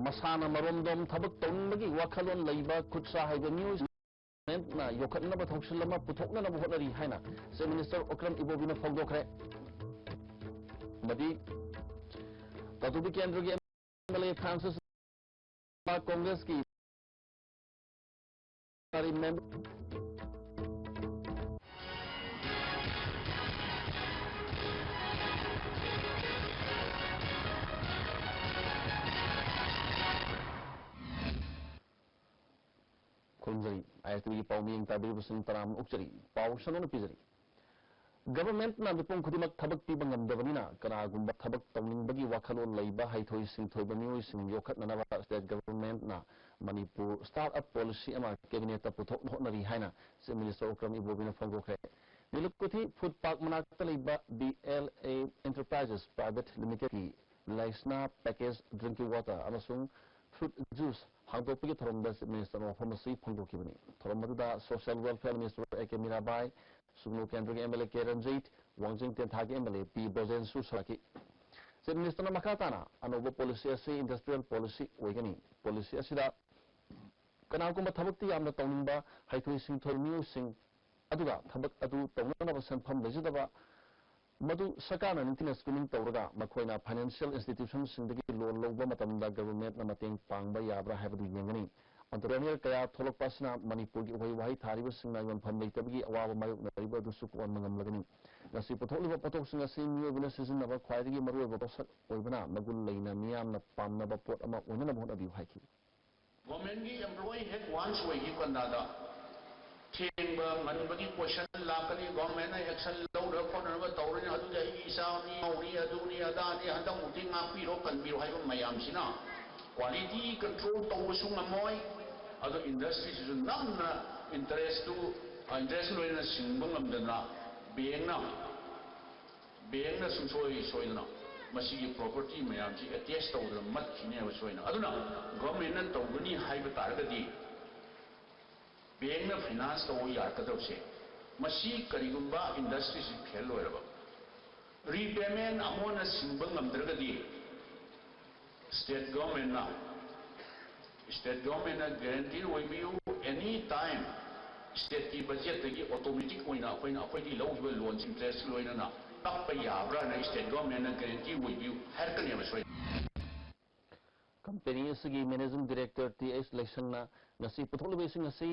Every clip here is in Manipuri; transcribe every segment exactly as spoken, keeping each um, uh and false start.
ꯃꯁꯥꯅ ꯃꯔꯣꯝꯗꯣꯝ ꯊꯕꯛ ꯇꯧꯅꯤꯡꯕꯒꯤ ꯋꯥꯈꯜꯂꯣꯟ ꯂꯩꯕ ꯈꯨꯠ ꯁꯥ ꯍꯩꯕ ꯃꯤꯑꯣꯏꯁꯤꯡꯅ ꯌꯣꯛꯈꯠꯅꯕ ꯊꯧꯁꯤꯜ ꯑꯃ ꯄꯨꯊꯣꯛꯅꯅꯕ ꯍꯣꯠꯅꯔꯤ ꯍꯥꯏꯅ Chief Minister Okram Ibobiꯅ ꯐꯣꯡꯗꯣꯛꯈ꯭ꯔꯦ꯫ ꯑꯃꯗꯤ ꯀꯥꯇꯨꯕꯤ ꯀꯦꯟꯗ꯭ꯔꯒꯤ MLA Francis ꯀꯣꯡꯒ꯭ꯔꯦꯁꯀꯤ member ꯈꯨꯔꯨꯝꯖꯔꯤ꯫ ISTVꯒꯤ ꯄꯥꯎ ꯃꯤꯠꯌꯦꯡ ꯇꯥꯕꯤꯔꯤꯕꯁꯤꯡ ꯇꯔꯥꯝꯅ ꯑꯣꯛꯆꯔꯤ꯫ ꯄꯥꯎ ꯁꯟꯗꯣꯛꯅ ꯄꯤꯖꯔꯤ꯫ Governmentꯅ ꯃꯤꯄꯨꯝ ꯈꯨꯗꯤꯡꯃꯛ ꯊꯕꯛ ꯄꯤꯕ ꯉꯝꯗꯕꯅꯤꯅ, ꯀꯅꯥꯒꯨꯝꯕ ꯊꯕꯛ ꯇꯧꯅꯤꯡꯕꯒꯤ ꯋꯥꯈꯜꯂꯣꯟ ꯂꯩꯕ ꯍꯩꯊꯣꯏ ꯁꯤꯡꯊꯣꯏꯕ ꯃꯤꯑꯣꯏꯁꯤꯡ ꯌꯣꯛꯈꯠꯅꯅꯕ state governmentꯅ ꯃꯅꯤꯄꯨꯔ startup policy ꯑꯃ cabinetꯇ ꯄꯨꯊꯣꯛꯅ ꯍꯣꯠꯅꯔꯤ ꯍꯥꯏꯅ Chief Minister Okram Ibobiꯅ ꯐꯣꯡꯗꯣꯛꯈ꯭ꯔꯦ꯫ ꯅꯤꯂꯨꯀꯨꯊꯤ Food Park ꯃꯅꯥꯛꯇ ꯂꯩꯕ BLA Enterprises Private Limitedꯀꯤ ꯂꯩꯁꯅꯥ package drinking water ꯑꯃꯁꯨꯡ fruit juice ꯍꯥꯡꯗꯣꯛꯄꯒꯤ ꯊꯧꯔꯝꯗ Chief Ministerꯅ ꯋꯥꯐꯝ ꯑꯁꯤ ꯐꯣꯡꯗꯣꯛꯈꯤꯕꯅꯤ꯫ ꯊꯧꯔꯝ ꯑꯗꯨꯗ Social Welfare Minister A K Mirabai, ꯁꯨꯒꯅꯨ ꯀꯦꯟꯗ꯭ꯔꯒꯤ MLA K ꯔꯟꯖꯤꯠ, ꯋꯥꯡꯖꯤꯡ ꯇꯦꯟꯊꯥꯒꯤ MLA P ꯕ꯭ꯔꯖꯦꯟꯁꯨ ꯁꯔꯨꯛ ꯌꯥꯈꯤ꯫ Chief Ministerꯅ ꯃꯈꯥ ꯇꯥꯅ ꯑꯅꯧꯕ policy ꯑꯁꯤ industrial policy ꯑꯣꯏꯒꯅꯤ꯫ Policy ꯑꯁꯤꯗ ꯀꯅꯥꯒꯨꯝꯕ ꯊꯕꯛꯇꯤ ꯌꯥꯝꯅ ꯇꯧꯅꯤꯡꯕ ꯍꯩꯊꯣꯏ ꯁꯤꯡꯊꯣꯏ ꯃꯤꯑꯣꯏꯁꯤꯡ ꯑꯗꯨꯒ ꯊꯕꯛ ꯑꯗꯨ ꯇꯧꯅꯅꯕ ꯁꯦꯟꯐꯝ ꯂꯩꯖꯗꯕ ꯃꯗꯨ ꯁꯔꯀꯥꯔꯅ ꯅꯤꯡꯊꯤꯅ screening ꯇꯧꯔꯒ ꯃꯈꯣꯏꯅ financial institutionꯁꯤꯡꯗꯒꯤ loan ꯂꯧꯕ ꯃꯇꯝꯗ governmentꯅ ꯃꯇꯦꯡ ꯄꯥꯡꯕ ꯌꯥꯕ꯭ꯔꯥ ꯍꯥꯏꯕꯗꯨ ꯌꯦꯡꯒꯅꯤ꯫ Entrepreneur ꯀꯌꯥ ꯊꯣꯛꯂꯛꯄ ꯑꯁꯤꯅ ꯃꯅꯤꯄꯨꯔꯒꯤ ꯎꯍꯩ ꯋꯥꯍꯩ ꯊꯥꯔꯤꯕꯁꯤꯡꯅ ꯌꯣꯟꯐꯝ ꯂꯩꯇꯕꯒꯤ ꯑꯋꯥꯕ ꯃꯥꯌꯣꯛꯅꯔꯤꯕ ꯑꯗꯨꯁꯨ ꯀꯣꯛꯍꯟꯕ ꯉꯝꯂꯒꯅꯤ꯫ ꯉꯁꯤ ꯄꯨꯊꯣꯛꯂꯤꯕ ꯄꯣꯠꯊꯣꯛꯁꯤꯡ ꯑꯁꯤ ꯃꯤꯑꯣꯏꯕꯅ ꯁꯤꯖꯤꯟꯅꯕ ꯈ꯭ꯋꯥꯏꯗꯒꯤ ꯃꯔꯨꯑꯣꯏꯕ ꯄꯣꯠꯁꯛ ꯑꯣꯏꯕꯅ ꯃꯒꯨꯟ ꯂꯩꯅ ꯃꯤꯌꯥꯝꯅ ꯄꯥꯝꯅꯕ ꯄꯣꯠ ꯑꯃ ꯑꯣꯏꯅꯅꯕ ꯍꯣꯠꯅꯕꯤꯌꯨ ꯍꯥꯏꯈꯤ꯫ Governmentꯀꯤ employee ꯍꯦꯛ once ꯑꯣꯏꯈꯤꯕ ꯀꯥꯟꯗ ꯊꯦꯡꯕ ꯉꯟꯕꯒꯤ question ꯂꯥꯛꯀꯅꯤ, governmentꯅ action ꯂꯧꯅꯕ ꯈꯣꯠꯅꯅꯕ ꯇꯧꯔꯅꯤ, ꯑꯗꯨꯗꯤ ꯑꯩꯒꯤ ꯏꯆꯥꯅꯤ, ꯃꯧꯅꯤ, ꯑꯗꯨꯅꯤ, ꯑꯗꯥꯅꯤ, ꯍꯟꯗꯛꯃꯨꯛꯇꯤ ꯉꯥꯛꯄꯤꯔꯣ, ꯀꯟꯕꯤꯔꯣ ꯍꯥꯏꯕ ꯃꯌꯥꯝꯁꯤꯅ quality control ꯇꯧꯕꯁꯨ ꯉꯝꯃꯣꯏ꯫ ꯑꯗꯣ industryꯁꯤꯁꯨ ꯅꯝꯅ interestꯇꯨ, interest ꯂꯣꯏꯅꯅ ꯁꯤꯡꯕ ꯉꯝꯗꯅ bankꯅ bankꯅ ꯁꯨꯡꯁꯣꯏ ꯁꯣꯏꯗꯅ ꯃꯁꯤꯒꯤ property ꯃꯌꯥꯝꯁꯤ attach ꯇꯧꯗꯅ ꯃꯠꯈꯤꯅꯦꯕ ꯁꯣꯏꯅ꯫ ꯑꯗꯨꯅ governmentꯅ ꯇꯧꯒꯅꯤ ꯍꯥꯏꯕ ꯇꯥꯔꯒꯗꯤ bankꯅ finance ꯇꯧꯕ ꯌꯥꯔꯛꯀꯗꯕꯁꯦ, ꯃꯁꯤ ꯀꯔꯤꯒꯨꯝꯕ industryꯁꯤ fail ꯑꯣꯏꯔꯕ, repayment ꯑꯃꯨꯛ ꯍꯟꯅ ꯁꯤꯡꯕ ꯉꯝꯗ꯭ꯔꯒꯗꯤ ꯁ꯭ꯇꯦꯠ ꯒꯚꯔꯟꯃꯦꯟꯠꯅ ꯁ꯭ꯇꯦꯠ ꯒꯚꯔꯟꯃꯦꯟꯠꯅ ꯒꯦꯔꯦꯟꯇꯤ ꯑꯣꯏꯕꯤꯌꯨ, ꯑꯦꯅꯤ ꯇꯥꯏꯝ ꯁ꯭ꯇꯦꯠꯀꯤ ꯕꯖꯦꯠꯇꯒꯤ ꯑꯣꯇꯣꯃꯦꯇꯤꯛ ꯑꯣꯏꯅ ꯑꯩꯈꯣꯏꯅ ꯑꯩꯈꯣꯏꯒꯤ ꯂꯧꯈꯤꯕ ꯂꯣꯟꯁꯤꯡ ꯏꯟꯇꯔꯦꯁ ꯂꯣꯏꯅꯅ ꯀꯛꯄ ꯌꯥꯕ꯭ꯔꯥꯅ ꯁ꯭ꯇꯦꯠ ꯒꯚꯔꯟꯃꯦꯟꯠꯅ ꯒꯦꯔꯦꯟꯇꯤ ꯑꯣꯏꯕꯤꯌꯨ ꯍꯥꯏꯔꯛꯀꯅꯦꯕ ꯁꯣꯏꯗꯅ꯫ ꯀꯝꯄꯦꯅꯤ ꯑꯁꯤꯒꯤ ꯃꯦꯅꯦꯖꯤꯡ ꯗꯤꯔꯦꯛꯇꯔ ꯇꯤ ꯑꯩꯆ ꯂꯩꯁꯪꯅ ꯉꯁꯤ ꯄꯨꯊꯣꯛꯂꯤꯕ ꯏꯁꯤꯡ ꯑꯁꯤ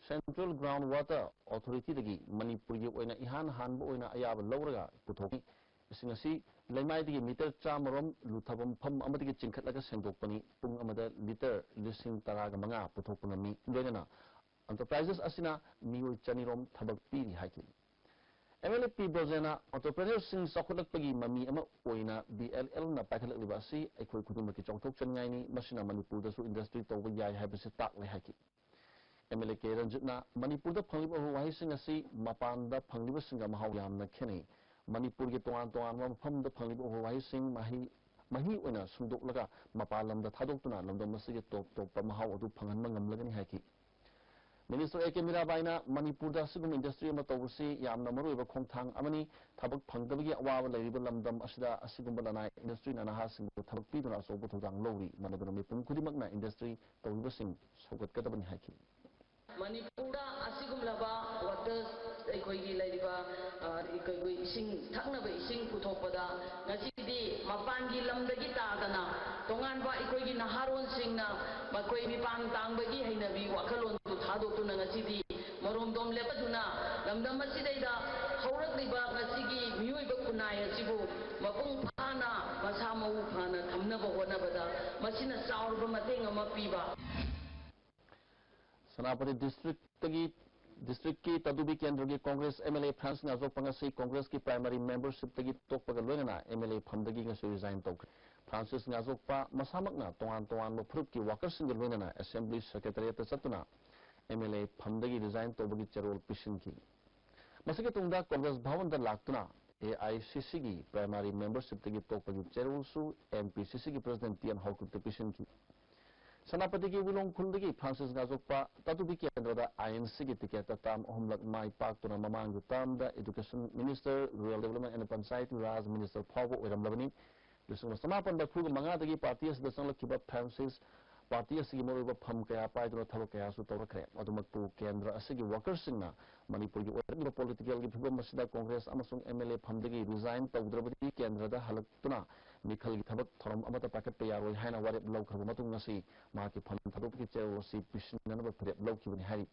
ꯁꯦꯟꯇ꯭ꯔꯦꯜ ꯒ꯭ꯔꯥꯎꯟ ꯋꯥꯇꯔ ꯑꯣꯊꯣꯔꯤꯇꯤꯗꯒꯤ ꯃꯅꯤꯄꯨꯔꯒꯤ ꯑꯣꯏꯅ ꯏꯍꯥꯟ ꯍꯥꯟꯕ ꯑꯣꯏꯅ ꯑꯌꯥꯕ ꯂꯧꯔꯒ ꯄꯨꯊꯣꯛꯏ꯫ ꯏꯁꯤꯡ ꯑꯁꯤ ꯂꯩꯃꯥꯏꯗꯒꯤ ꯃꯤꯇꯔ ꯆꯥꯝꯃꯔꯣꯝ ꯂꯨꯊꯕ ꯃꯐꯝ ꯑꯃꯗꯒꯤ ꯆꯤꯡꯈꯠꯂꯒ ꯁꯦꯡꯗꯣꯛꯄꯅꯤ꯫ ꯄꯨꯡ ꯑꯃꯗ ꯂꯤꯇꯔ ꯂꯤꯁꯤꯡ ꯇꯔꯥꯒ ꯃꯉꯥ ꯄꯨꯊꯣꯛꯄ ꯉꯝꯃꯤ꯫ ꯂꯣꯏꯅꯅ ꯑꯦꯟꯇꯔꯄ꯭ꯔꯥꯏꯖꯦꯁ ꯑꯁꯤꯅ ꯃꯤꯑꯣꯏ ꯆꯅꯤꯔꯣꯝ ꯊꯕꯛ ꯄꯤꯔꯤ ꯍꯥꯏꯈꯤ꯫ ꯑꯦꯝ ꯑꯦꯜ ꯑꯦ ꯄꯤ ꯕ꯭ꯔꯣꯖꯦꯅ ꯑꯦꯟꯇꯔꯄ꯭ꯔꯦꯅꯔꯁꯤꯡ ꯆꯥꯎꯈꯠꯂꯛꯄꯒꯤ ꯃꯃꯤ ꯑꯃ ꯑꯣꯏꯅ ꯕꯤ ꯑꯦꯜ ꯑꯦꯜꯅ ꯄꯥꯏꯈꯠꯂꯛꯂꯤꯕ ꯑꯁꯤ ꯑꯩꯈꯣꯏ ꯈꯨꯗꯤꯡꯃꯛꯀꯤ ꯆꯥꯎꯊꯣꯛꯆꯅꯤꯡꯉꯥꯏꯅꯤ꯫ ꯃꯁꯤꯅ ꯃꯅꯤꯄꯨꯔꯗꯁꯨ ꯏꯟꯗꯁꯇ꯭ꯔꯤ ꯇꯧꯕ ꯌꯥꯏ ꯍꯥꯏꯕꯁꯤ ꯇꯥꯛꯂꯦ ꯍꯥꯏꯈꯤ꯫ ꯑꯦꯝ ꯑꯦꯜ ꯑꯦ ꯀꯦ ꯔꯟꯖꯤꯠꯅ ꯃꯅꯤꯄꯨꯔꯗ ꯐꯪꯂꯤꯕ ꯎꯍꯩ ꯋꯥꯍꯩꯁꯤꯡ ꯑꯁꯤ ꯃꯄꯥꯟꯗ ꯐꯪꯂꯤꯕꯁꯤꯡꯒ ꯃꯍꯥꯎ ꯌꯥꯝꯅ ꯈꯦꯠꯅꯩ꯫ ꯃꯅꯤꯄꯨꯔꯒꯤ ꯇꯣꯉꯥꯟ ꯇꯣꯉꯥꯟꯕ ꯃꯐꯝꯗ ꯐꯪꯂꯤꯕ ꯎꯍꯩ ꯋꯥꯍꯩꯁꯤꯡ ꯃꯍꯩ ꯃꯍꯤ ꯑꯣꯏꯅ ꯁꯨꯡꯗꯣꯛꯂꯒ ꯃꯄꯥꯟ ꯂꯝꯗ ꯊꯥꯗꯣꯛꯇꯨꯅ ꯂꯝꯗꯝ ꯑꯁꯤꯒꯤ ꯇꯣꯞ ꯇꯣꯞꯄ ꯃꯍꯥꯎ ꯑꯗꯨ ꯐꯪꯍꯟꯕ ꯉꯝꯂꯒꯅꯤ ꯍꯥꯏꯈꯤ꯫ ꯃꯤꯅꯤꯁꯇꯔ ꯑꯦ ꯀꯦ ꯃꯤꯔꯥꯕꯥꯏꯅ ꯃꯅꯤꯄꯨꯔꯗ ꯑꯁꯤꯒꯨꯝꯕ ꯏꯟꯗꯁꯇ꯭ꯔꯤ ꯑꯃ ꯇꯧꯕꯁꯤ ꯌꯥꯝꯅ ꯃꯔꯨꯑꯣꯏꯕ ꯈꯣꯡꯊꯥꯡ ꯑꯃꯅꯤ꯫ ꯊꯕꯛ ꯐꯪꯗꯕꯒꯤ ꯑꯋꯥꯕ ꯂꯩꯔꯤꯕ ꯂꯝꯗꯝ ꯑꯁꯤꯗ ꯑꯁꯤꯒꯨꯝꯕ ꯂꯅꯥꯏ ꯏꯟꯗꯁꯇ꯭ꯔꯤꯅ ꯅꯍꯥꯁꯤꯡꯕꯨ ꯊꯕꯛ ꯄꯤꯗꯨꯅ ꯑꯆꯧꯕ ꯊꯧꯗꯥꯡ ꯂꯧꯔꯤ꯫ ꯃꯔꯝ ꯑꯗꯨꯅ ꯃꯤꯄꯨꯝ ꯈꯨꯗꯤꯡꯃꯛꯅ ꯏꯟꯗꯁꯇ꯭ꯔꯤ ꯇꯧꯔꯤꯕꯁꯤꯡ ꯁꯧꯒꯠꯀꯗꯕꯅꯤ ꯍꯥꯏꯈꯤ꯫ ꯃꯅꯤꯄꯨꯔꯗ ꯑꯁꯤꯒꯨꯝꯂꯕ ꯋꯥꯇꯔ ꯑꯩꯈꯣꯏꯒꯤ ꯂꯩꯔꯤꯕ ꯑ, ꯑꯩꯈꯣꯏꯒꯤ ꯏꯁꯤꯡ ꯊꯛꯅꯕ ꯏꯁꯤꯡ ꯄꯨꯊꯣꯛꯄꯗ ꯉꯁꯤꯗꯤ ꯃꯄꯥꯟꯒꯤ ꯂꯝꯗꯒꯤ ꯇꯥꯗꯅ ꯇꯣꯉꯥꯟꯕ ꯑꯩꯈꯣꯏꯒꯤ ꯅꯍꯥꯔꯣꯟꯁꯤꯡꯅ ꯃꯈꯣꯏ ꯃꯤꯄꯥꯟ ꯇꯥꯡꯕꯒꯤ ꯍꯩꯅꯕꯤ ꯋꯥꯈꯜꯂꯣꯟꯗꯨ ꯊꯥꯗꯣꯛꯇꯨꯅ ꯉꯁꯤꯗꯤ ꯃꯔꯣꯝꯗꯣꯝ ꯂꯦꯞꯄꯗꯨꯅ ꯂꯝꯗꯝ ꯑꯁꯤꯗꯩꯗ ꯍꯧꯔꯛꯂꯤꯕ ꯉꯁꯤꯒꯤ ꯃꯤꯑꯣꯏꯕ ꯈꯨꯟꯅꯥꯏ ꯑꯁꯤꯕꯨ ꯃꯄꯨꯡ ꯐꯥꯅ ꯃꯁꯥ ꯃꯎ ꯐꯅ ꯊꯝꯅꯕ ꯍꯣꯠꯅꯕꯗ ꯃꯁꯤꯅ ꯆꯥꯎꯔꯕ ꯃꯇꯦꯡ ꯑꯃ ꯄꯤꯕ꯫ ꯁꯦꯅꯥꯄꯇꯤ ꯗꯤꯁꯇ꯭ꯔꯤꯛꯇꯒꯤ ꯗꯤꯁꯇ꯭ꯔꯤꯛꯀꯤ ꯇꯥꯗꯨꯕꯤ ꯀꯦꯟꯗ꯭ꯔꯒꯤ ꯀꯣꯡꯒ꯭ꯔꯦꯁ ꯑꯦꯝ ꯑꯦꯜ ꯑꯦ ꯐ꯭ꯔꯥꯟꯁ ꯉꯥꯖꯣꯛꯄ ꯉꯁꯤ ꯀꯣꯡꯒ꯭ꯔꯦꯁꯀꯤ ꯄ꯭ꯔꯥꯏꯃꯥꯔꯤ ꯃꯦꯝꯕꯔꯁꯤꯞꯇꯒꯤ ꯇꯣꯛꯄꯒ ꯂꯣꯏꯅꯅ ꯑꯦꯝ ꯑꯦꯜ ꯑꯦ ꯐꯝꯗꯒꯤ ꯉꯁꯤ ꯔꯤꯖꯥꯏꯟ ꯇꯧꯈ꯭ꯔꯦ꯫ ꯐ꯭ꯔꯥꯟꯁꯤꯁ ꯉꯥꯖꯣꯛꯄ ꯃꯁꯥꯃꯛꯅ ꯇꯣꯉꯥꯟ ꯇꯣꯉꯥꯟꯕ ꯐꯨꯔꯨꯞꯀꯤ ꯋꯥꯀꯔꯁꯤꯡꯒ ꯂꯣꯏꯅꯅ ꯑꯦꯁꯦꯝꯕ꯭ꯂꯤ ꯁꯦꯀ꯭ꯔꯦꯇꯔꯤꯌꯦꯠꯇ ꯆꯠꯇꯨꯅ ꯑꯦꯝ ꯑꯦꯜ ꯑꯦ ꯐꯝꯗꯒꯤ ꯔꯤꯖꯥꯏꯟ ꯇꯧꯕꯒꯤ ꯆꯦꯔꯣꯜ ꯄꯤꯁꯤꯟꯈꯤ꯫ ꯃꯁꯤꯒꯤ ꯇꯨꯡꯗ ꯀꯣꯡꯒ꯭ꯔꯦꯁ ꯚꯋꯟꯗ ꯂꯥꯛꯇꯨꯅ ꯑꯦ ꯑꯥꯏ ꯁꯤ ꯁꯤꯒꯤ ꯄ꯭ꯔꯥꯏꯃꯥꯔꯤ ꯃꯦꯝꯕꯔꯁꯤꯞꯇꯒꯤ ꯇꯣꯛꯄꯒꯤ ꯆꯦꯔꯣꯜꯁꯨ ꯑꯦꯝ ꯄꯤ ꯁꯤ ꯁꯤꯒꯤ ꯄ꯭ꯔꯁꯤꯗꯦꯟ ꯇꯤ ꯑꯦꯟ ꯍꯥꯎꯀꯤꯞꯇ ꯄꯤꯁꯤꯟꯈꯤ꯫ ꯁꯦꯅꯥꯄꯇꯤꯒꯤ ꯋꯤꯂꯣꯡ ꯈꯨꯜꯗꯒꯤ ꯐ꯭ꯔꯥꯟꯁꯤꯁ ꯉꯥꯖꯣꯛꯄ ꯇꯥꯇꯨꯕꯤ ꯀꯦꯟꯗ꯭ꯔꯗ ꯑꯥꯏ ꯑꯦꯟ ꯁꯤꯒꯤ ꯇꯤꯀꯦꯠꯇ ꯇꯥꯔꯝ ꯑꯍꯨꯝꯂꯛ ꯃꯥꯏ ꯄꯥꯛꯇꯨꯅ ꯃꯃꯥꯡꯒꯤ ꯇꯥꯔꯝꯗ education minister, rural development and panchayat raj minister ꯐꯥꯎꯕ ꯑꯣꯏꯔꯝꯂꯕꯅꯤ꯫ ꯂꯤꯁꯤꯡ ꯑꯃ ꯆꯃꯥꯄꯟ ꯃꯔꯤꯐꯨꯒ ꯃꯉꯥꯗꯒꯤ ꯄꯥꯔꯇꯤ ꯑꯁꯤꯗ ꯆꯪꯂꯛꯈꯤꯕ ꯐ꯭ꯔꯥꯟꯁꯤꯁ ꯄꯥꯔꯇꯤ ꯑꯁꯤꯒꯤ ꯃꯔꯨꯑꯣꯏꯕ ꯐꯝ ꯀꯌꯥ ꯄꯥꯏꯗꯨꯅ ꯊꯕꯛ ꯀꯌꯥꯁꯨ ꯇꯧꯔꯛꯈ꯭ꯔꯦ꯫ ꯑꯗꯨꯃꯛꯄꯨ ꯀꯦꯟꯗ꯭ꯔ ꯑꯁꯤꯒꯤ ꯋꯥꯀꯔꯁꯤꯡꯅ ꯃꯅꯤꯄꯨꯔꯒꯤ ꯑꯣꯏꯔꯛꯂꯤꯕ ꯄꯣꯂꯤꯇꯤꯀꯦꯜꯒꯤ ꯐꯤꯕꯝ ꯑꯁꯤꯗ ꯀꯣꯡꯒ꯭ꯔꯦꯁ ꯑꯃꯁꯨꯡ ꯑꯦꯝ ꯑꯦꯜ ꯑꯦ ꯐꯝꯗꯒꯤ ꯔꯤꯖꯥꯏꯟ ꯇꯧꯗ꯭ꯔꯕꯗꯤ ꯀꯦꯟꯗ꯭ꯔꯗ ꯍꯜꯂꯛꯇꯨꯅ ꯃꯤꯈꯜꯒꯤ ꯊꯕꯛ ꯊꯧꯔꯝ ꯑꯃꯠꯇ ꯄꯥꯏꯈꯠꯄ ꯌꯥꯔꯣꯏ ꯍꯥꯏꯅ ꯋꯥꯔꯦꯞ ꯂꯧꯈ꯭ꯔꯕ ꯃꯇꯨꯡ ꯉꯁꯤ ꯃꯍꯥꯛꯀꯤ ꯐꯝ ꯊꯥꯗꯣꯛꯄꯒꯤ ꯆꯦꯔꯣꯜ ꯑꯁꯤ ꯄꯤꯁꯤꯟꯅꯅꯕ ꯐꯤꯔꯦꯞ ꯂꯧꯈꯤꯕꯅꯤ ꯍꯥꯏꯔꯤ꯫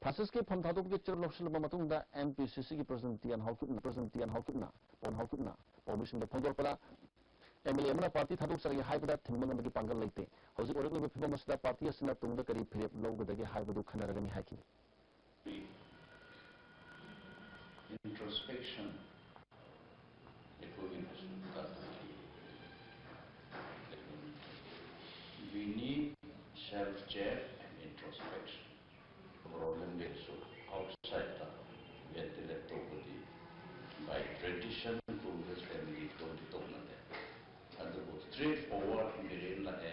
ꯐ꯭ꯔꯥꯟꯁꯤꯁꯀꯤ ꯐꯝ ꯊꯥꯗꯣꯛꯄꯒꯤ ꯆꯦꯔꯣꯜ ꯂꯧꯁꯤꯜꯂꯕ ꯃꯇꯨꯡꯗ ꯑꯦꯝ ꯄꯤ ꯁꯤ ꯁꯤꯒꯤ ꯄ꯭ꯔꯁꯤꯗꯦꯟꯠ ꯇꯤꯌꯥꯟ ꯍꯥꯎꯀꯤꯞꯅ, ꯄ꯭ꯔꯁꯤꯗꯦꯟꯠ ꯇꯤꯌꯥꯟ ꯍꯥꯎꯀꯤꯞꯅ, ꯄꯥꯎꯃꯤꯁꯤꯡꯗ ꯐꯣꯡꯗꯣꯔꯛꯄꯗ, ꯑꯦꯝ ꯑꯦꯜ ꯑꯦ ꯑꯃꯅ ꯄꯥꯔꯇꯤ ꯊꯥꯗꯣꯛꯆꯔꯒꯦ ꯍꯥꯏꯕꯗ ꯊꯤꯡꯕ ꯉꯝꯕꯒꯤ ꯄꯥꯡꯒꯜ ꯂꯩꯇꯦ꯫ ꯍꯧꯖꯤꯛ ꯑꯣꯏꯔꯛꯂꯤꯕ ꯐꯤꯕꯝ ꯑꯁꯤꯗ ꯄꯥꯔꯇꯤ ꯑꯁꯤꯅ ꯇꯨꯡꯗ ꯀꯔꯤ ꯐꯤꯔꯦꯞ ꯂꯧꯒꯗꯒꯦ ꯍꯥꯏꯕꯗꯨ ꯈꯟꯅꯔꯒꯅꯤ ꯍꯥꯏꯈꯤ꯫ Introspection. It will be possible. We need self-check and introspection. Problem ꯁꯨ outside ꯇ ventilate ꯇꯧꯕꯗꯤ by tradition Congress family ꯇꯧꯗꯤ ꯇꯧꯅꯗꯦ꯫ ꯑꯗꯨꯕꯨ straight forward ꯕꯤꯔꯦꯟ ꯂꯥꯛꯑꯦ,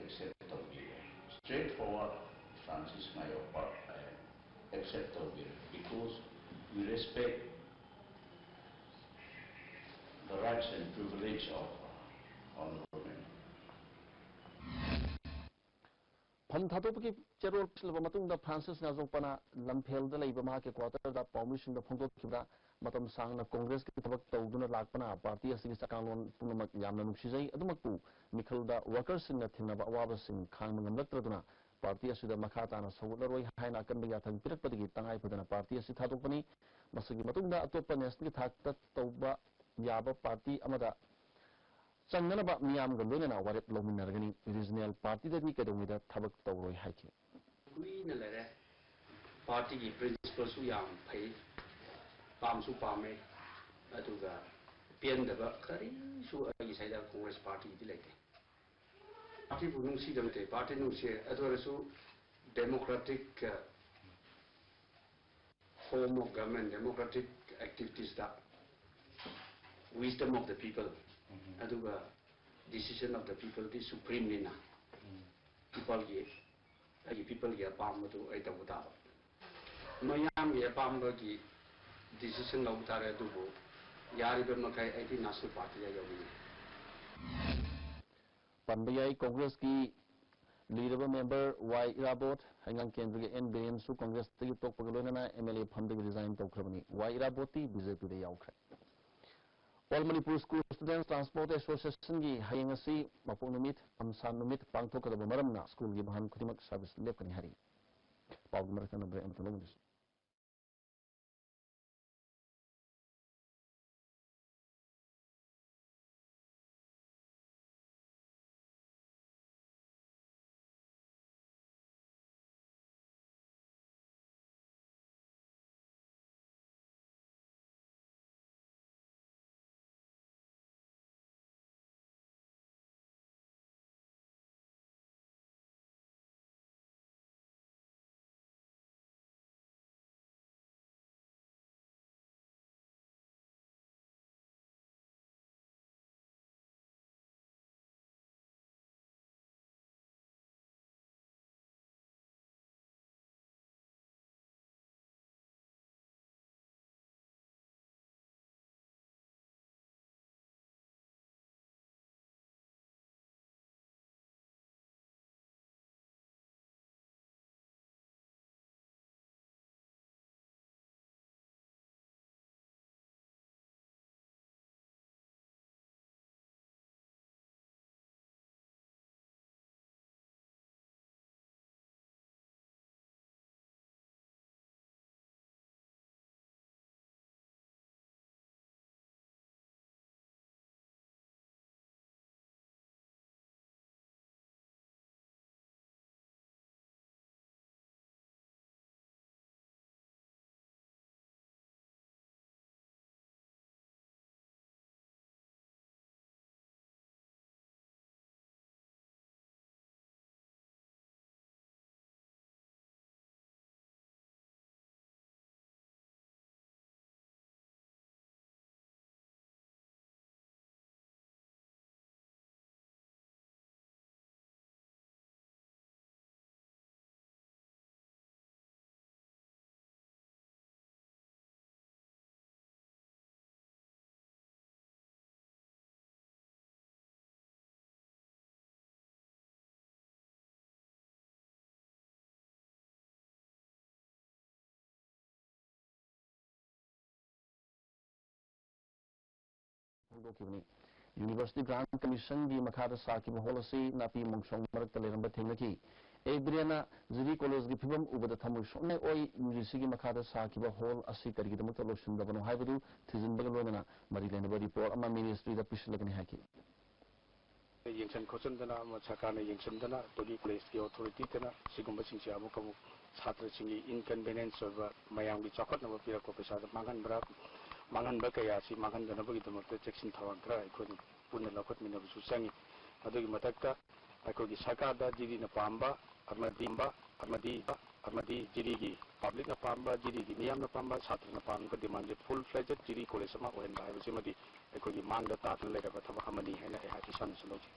accept ꯇꯧꯕꯤꯔꯦ꯫ Straight forward Francis ꯃꯥꯌꯣꯛꯄ accept ꯇꯧꯕꯤꯔꯦ, because we respect the rights and privilege of honorable member. ꯐꯝ ꯊꯥꯗꯣꯛꯄꯒꯤ ꯆꯦꯔꯣꯜ ꯄꯤꯁꯤꯜꯂꯕ ꯃꯇꯨꯡꯗ ꯐ꯭ꯔꯥꯟꯁꯤꯁ ꯉꯥꯖꯣꯛꯄꯅ ꯂꯝꯐꯦꯜꯗ ꯂꯩꯕ ꯃꯍꯥꯛꯀꯤ ꯀ꯭ꯋꯥꯇꯔꯗ ꯄꯥꯎꯃꯤꯁꯤꯡꯗ ꯐꯣꯡꯗꯣꯛꯈꯤꯕꯗ, ꯃꯇꯝ ꯁꯥꯡꯅ ꯀꯣꯡꯒ꯭ꯔꯦꯁꯀꯤ ꯊꯕꯛ ꯇꯧꯗꯨꯅ ꯂꯥꯛꯄꯅ ꯄꯥꯔꯇꯤ ꯑꯁꯤꯒꯤ ꯆꯠꯀꯥꯡꯂꯣꯟ ꯄꯨꯝꯅꯃꯛ ꯌꯥꯝꯅ ꯅꯨꯡꯁꯤꯖꯩ꯫ ꯑꯗꯨꯃꯛꯄꯨ ꯃꯤꯈꯜꯗ ꯋꯥꯀꯔꯁꯤꯡꯅ ꯊꯦꯡꯅꯕ ꯑꯋꯥꯕꯁꯤꯡ ꯈꯥꯡꯕ ꯉꯝꯂꯛꯇ꯭ꯔꯗꯨꯅ ꯄꯥꯔꯇꯤ ꯑꯁꯤꯗ ꯃꯈꯥ ꯇꯥꯅ ꯁꯧꯒꯠꯂꯔꯣꯏ ꯍꯥꯏꯅ ꯑꯀꯟꯕ ꯌꯥꯊꯪ ꯄꯤꯔꯛꯄꯗꯒꯤ ꯇꯉꯥꯏ ꯐꯗꯅ ꯄꯥꯔꯇꯤ ꯑꯁꯤ ꯊꯥꯗꯣꯛꯄꯅꯤ꯫ ꯃꯁꯤꯒꯤ ꯃꯇꯨꯡꯗ ꯑꯇꯣꯞꯄ ꯅꯦꯁꯅꯦꯜꯒꯤ ꯊꯥꯛꯇ ꯇꯧꯕ ꯌꯥꯕ ꯄꯥꯔꯇꯤ ꯑꯃꯗ ꯆꯪꯅꯅꯕ ꯃꯤꯌꯥꯝꯒ ꯂꯣꯏꯅꯅ ꯋꯥꯔꯦꯞ ꯂꯧꯃꯤꯟꯅꯔꯒꯅꯤ꯫ ꯔꯤꯖꯅꯦꯜ ꯄꯥꯔꯇꯤꯗꯗꯤ ꯀꯩꯗꯧꯉꯩꯗ ꯊꯕꯛ ꯇꯧꯔꯣꯏ ꯍꯥꯏꯈꯤ꯫ ꯀꯨꯏꯅ ꯂꯩꯔꯦ꯫ ꯄꯥꯔꯇꯤꯒꯤ ꯄ꯭ꯔꯤꯟꯁꯤꯄꯜꯁꯨ ꯌꯥꯝ ꯐꯩ, ꯄꯥꯝꯁꯨ ꯄꯥꯝꯃꯦ, ꯑꯗꯨꯒ ꯄꯦꯟꯗꯕ ꯀꯔꯤꯁꯨ ꯑꯩꯒꯤ ꯁꯥꯏꯗ ꯀꯣꯡꯒ꯭ꯔꯦꯁ ꯄꯥꯔꯇꯤꯒꯤꯗꯤ ꯂꯩꯇꯦ꯫ ꯄꯥꯔꯇꯤꯕꯨ ꯅꯨꯡꯁꯤꯗꯕ ꯅꯠꯇꯦ, ꯄꯥꯔꯇꯤ ꯅꯨꯡꯁꯤ, ꯑꯗꯨ ꯑꯣꯏꯔꯁꯨ democratic form of government, democratic activities the wisdom of the people, ꯑꯗꯨꯒ decision of the people D supreme ꯅꯤꯅ, people ꯒꯤ, ꯑꯩꯒꯤ people ꯒꯤ ꯑꯄꯥꯝꯕꯗꯨ ꯑꯩ ꯇꯧꯕ ꯇꯥꯕ꯫ ꯃꯌꯥꯝꯒꯤ ꯑꯄꯥꯝꯕꯒꯤ decision ꯂꯧꯕ ꯇꯥꯔꯦ, ꯑꯗꯨꯕꯨ ꯌꯥꯔꯤꯕ ꯃꯈꯩ ꯑꯩꯗꯤ ꯅꯥꯁꯨ ꯄꯥꯔꯇꯤꯗ ꯌꯥꯎꯅꯤꯡꯉꯤ꯫ ꯄꯟꯕ ꯌꯥꯏ, ꯀꯣꯡꯒ꯭ꯔꯦꯁꯀꯤ ꯂꯤꯔꯕ ꯃꯦꯝꯕꯔ ꯋꯥꯏ ꯏꯔꯥꯕꯣꯠ, ꯍꯩꯉꯥꯡ ꯀꯦꯟꯗ꯭ꯔꯒꯤ ꯑꯦꯟ ꯕꯤꯔꯦꯟꯁꯨ ꯀꯣꯡꯒ꯭ꯔꯦꯁꯇꯒꯤ ꯇꯣꯛꯄꯒ ꯂꯣꯏꯅꯅ ꯑꯦꯝ ꯑꯦꯜ ꯑꯦ ꯐꯝꯗꯒꯤ ꯔꯤꯖꯥꯏꯟ ꯇꯧꯈ꯭ꯔꯕꯅꯤ꯫ ꯋꯥꯏ ꯏꯔꯥꯕꯣꯠꯇꯤ ꯕꯤ ꯖꯦ ꯄꯤꯗ ꯌꯥꯎꯈ꯭ꯔꯦ꯫ All Manipur School Students Transport Associationꯒꯤ ꯍꯌꯦꯡ ꯑꯁꯤ ꯃꯄꯣꯛ ꯅꯨꯃꯤꯠ, ꯑꯝꯁꯥꯟ ꯅꯨꯃꯤꯠ ꯄꯥꯡꯊꯣꯛꯀꯗꯕ ꯃꯔꯝꯅ ꯁ꯭ꯀꯨꯜꯒꯤ ꯚꯥꯟ ꯈꯨꯗꯤꯡꯃꯛ ꯁꯥꯔꯚꯤꯁ ꯂꯦꯞꯀꯅꯤ ꯍꯥꯏꯔꯤ꯫ ꯄꯥꯎꯒꯤ ꯃꯔꯛꯇ ꯅꯝꯕꯔ ꯑꯃ ꯊꯣꯛꯂꯝꯕꯗꯨꯁꯨ꯫ ꯍꯧꯗꯣꯛꯈꯤꯕꯅꯤ꯫ University Grant Commission ꯒꯤ ꯃꯈꯥꯗ ꯁꯥꯈꯤꯕ ꯍꯣꯜ ꯑꯁꯤ ꯅꯥꯄꯤ ꯃꯣꯡꯁꯣꯡ ꯃꯔꯛꯇ ꯂꯩꯔꯝꯕ ꯊꯦꯡꯅꯈꯤ꯫ ꯑꯦ ꯕꯤꯔꯦꯟꯅ ꯖꯤꯔꯤ ꯀꯣꯂꯦꯖꯀꯤ ꯐꯤꯕꯝ ꯎꯕꯗ ꯊꯃꯣꯏ ꯁꯣꯛꯅꯤꯡꯉꯥꯏ ꯑꯣꯏ꯫ ꯌꯨ ꯖꯤ ꯁꯤꯒꯤ ꯃꯈꯥꯗ ꯁꯥꯈꯤꯕ ꯍꯣꯜ ꯑꯁꯤ ꯀꯔꯤꯒꯤꯗꯃꯛꯇ ꯂꯣꯏꯁꯤꯟꯗꯕꯅꯣ ꯍꯥꯏꯕꯗꯨ ꯊꯤꯖꯤꯟꯕꯒ ꯂꯣꯏꯅꯅ ꯃꯔꯤ ꯂꯩꯅꯕ ꯔꯤꯄꯣꯔꯠ ꯑꯃ ꯃꯤꯅꯤꯁꯇ꯭ꯔꯤꯗ ꯄꯤꯁꯤꯜꯂꯒꯅꯤ ꯍꯥꯏꯈꯤ꯫ ꯌꯦꯡꯁꯤꯟ ꯈꯣꯠꯆꯤꯟꯗꯅ ꯑꯃ ꯁꯔꯀꯥꯔꯅ ꯌꯦꯡꯁꯤꯟꯗꯅ ꯑꯩꯈꯣꯏꯒꯤ ꯀꯣꯂꯦꯖꯀꯤ ꯑꯣꯊꯣꯔꯤꯇꯤꯗꯅ ꯁꯤꯒꯨꯝꯕꯁꯤꯡꯁꯦ ꯑꯃꯨꯛ ꯑꯃꯨꯛ ꯁꯥꯇ꯭ꯔꯁꯤꯡꯒꯤ inconvenience ꯑꯣꯏꯕ ꯃꯌꯥꯝꯒꯤ ꯆꯥꯎꯈꯠꯅꯕ ꯄꯤꯔꯛꯄ ꯄꯩꯁꯥꯗ ꯃꯥꯡꯍꯟꯕ꯭ꯔꯥ ꯃꯥꯡꯍꯟꯕ ꯀꯌꯥ ꯑꯁꯤ ꯃꯥꯡꯍꯟꯗꯅꯕꯒꯤꯗꯃꯛꯇ ꯆꯦꯛꯁꯤꯟ ꯊꯧꯔꯥꯡ ꯈꯔ ꯑꯩꯈꯣꯏꯅ ꯄꯨꯟꯅ ꯂꯧꯈꯠꯃꯤꯟꯅꯕꯁꯨ ꯆꯪꯉꯤ꯫ ꯑꯗꯨꯒꯤ ꯃꯊꯛꯇ ꯑꯩꯈꯣꯏꯒꯤ ꯁꯔꯀꯥꯔꯗ ꯖꯤꯔꯤꯅ ꯄꯥꯝꯕ ꯑꯃꯗꯤ ꯑꯃꯗꯤ ꯑꯃꯗꯤ ꯖꯤꯔꯤꯒꯤ ꯄꯕ꯭ꯂꯤꯛꯅ ꯄꯥꯝꯕ ꯖꯤꯔꯤꯒꯤ ꯃꯤꯌꯥꯝꯅ ꯄꯥꯝꯕ ꯁꯥꯇ꯭ꯔꯅ ꯄꯥꯝꯕ demandꯁꯦ full fledged ꯖꯤꯔꯤ ꯀꯣꯂꯦꯖ ꯑꯃ ꯑꯣꯏꯍꯟꯕ ꯍꯥꯏꯕꯁꯤꯃꯗꯤ ꯑꯩꯈꯣꯏꯒꯤ ꯃꯥꯡꯗ ꯇꯥꯗꯨꯅ ꯂꯩꯔꯕ ꯊꯕꯛ ꯑꯃꯅꯤ ꯍꯥꯏꯅ ꯑꯩꯍꯥꯛ ꯏꯁꯥꯅꯁꯨ ꯂꯧꯖꯩ꯫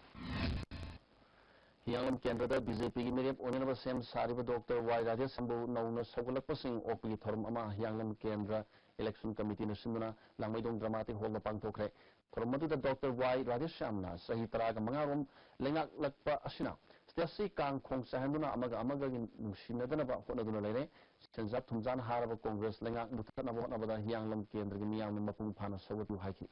ꯍꯤꯌꯥꯡꯂꯝ ꯀꯦꯟꯗ꯭ꯔꯗ ꯕꯤ ꯖꯦ ꯄꯤꯒꯤ ꯃꯤꯔꯦꯞ ꯑꯣꯏꯅꯅꯕ ꯁꯦꯝ ꯁꯥꯔꯤꯕ ꯗꯣꯛꯇꯔ ꯋꯥꯏ ꯔꯥꯙꯦꯁ꯭ꯌꯥꯝꯕꯨ ꯅꯧꯅ ꯁꯧꯒꯠꯂꯛꯄꯁꯤꯡ ꯑꯣꯛꯄꯒꯤ ꯊꯧꯔꯝ ꯑꯃ ꯍꯤꯌꯥꯡꯂꯝ ꯀꯦꯟꯗ꯭ꯔ election committeeꯅ ꯁꯤꯟꯗꯨꯅ ꯂꯥꯡꯃꯩꯗꯣꯡ ꯗ꯭ꯔꯃꯥꯇꯤꯛ ꯍꯣꯜꯗ ꯄꯥꯡꯊꯣꯛꯈ꯭ꯔꯦ꯫ ꯊꯧꯔꯝ ꯑꯗꯨꯗ ꯗꯣꯛꯇꯔ ꯋꯥꯏ ꯔꯥꯙꯦꯁ꯭ꯌꯥꯝꯅ ꯆꯍꯤ ꯇꯔꯥꯒ ꯃꯉꯥ ꯔꯣꯝ ꯂꯩꯉꯥꯛꯂꯛꯄ ꯑꯁꯤꯅ stateꯁꯤ ꯀꯥꯡ ꯈꯣꯡ ꯆꯥꯏꯍꯟꯗꯨꯅ ꯑꯃꯒ ꯑꯃꯒꯒꯤ ꯅꯨꯡꯁꯤꯅꯗꯅꯕ ꯍꯣꯠꯅꯗꯨꯅ ꯂꯩꯔꯦ꯫ ꯁꯦꯟꯖꯥ ꯊꯨꯝꯖꯥꯅ ꯍꯥꯔꯕ ꯀꯣꯡꯒ꯭ꯔꯦꯁ ꯂꯩꯉꯥꯛ ꯃꯨꯊꯠꯅꯕ ꯍꯣꯠꯅꯕꯗ ꯍꯤꯌꯥꯡꯂꯝ ꯀꯦꯟꯗ꯭ꯔꯒꯤ ꯃꯤꯌꯥꯝꯅ ꯃꯄꯨꯡ ꯐꯥꯅ ꯁꯧꯒꯠꯄꯤꯌꯨ ꯍꯥꯏꯈꯤ꯫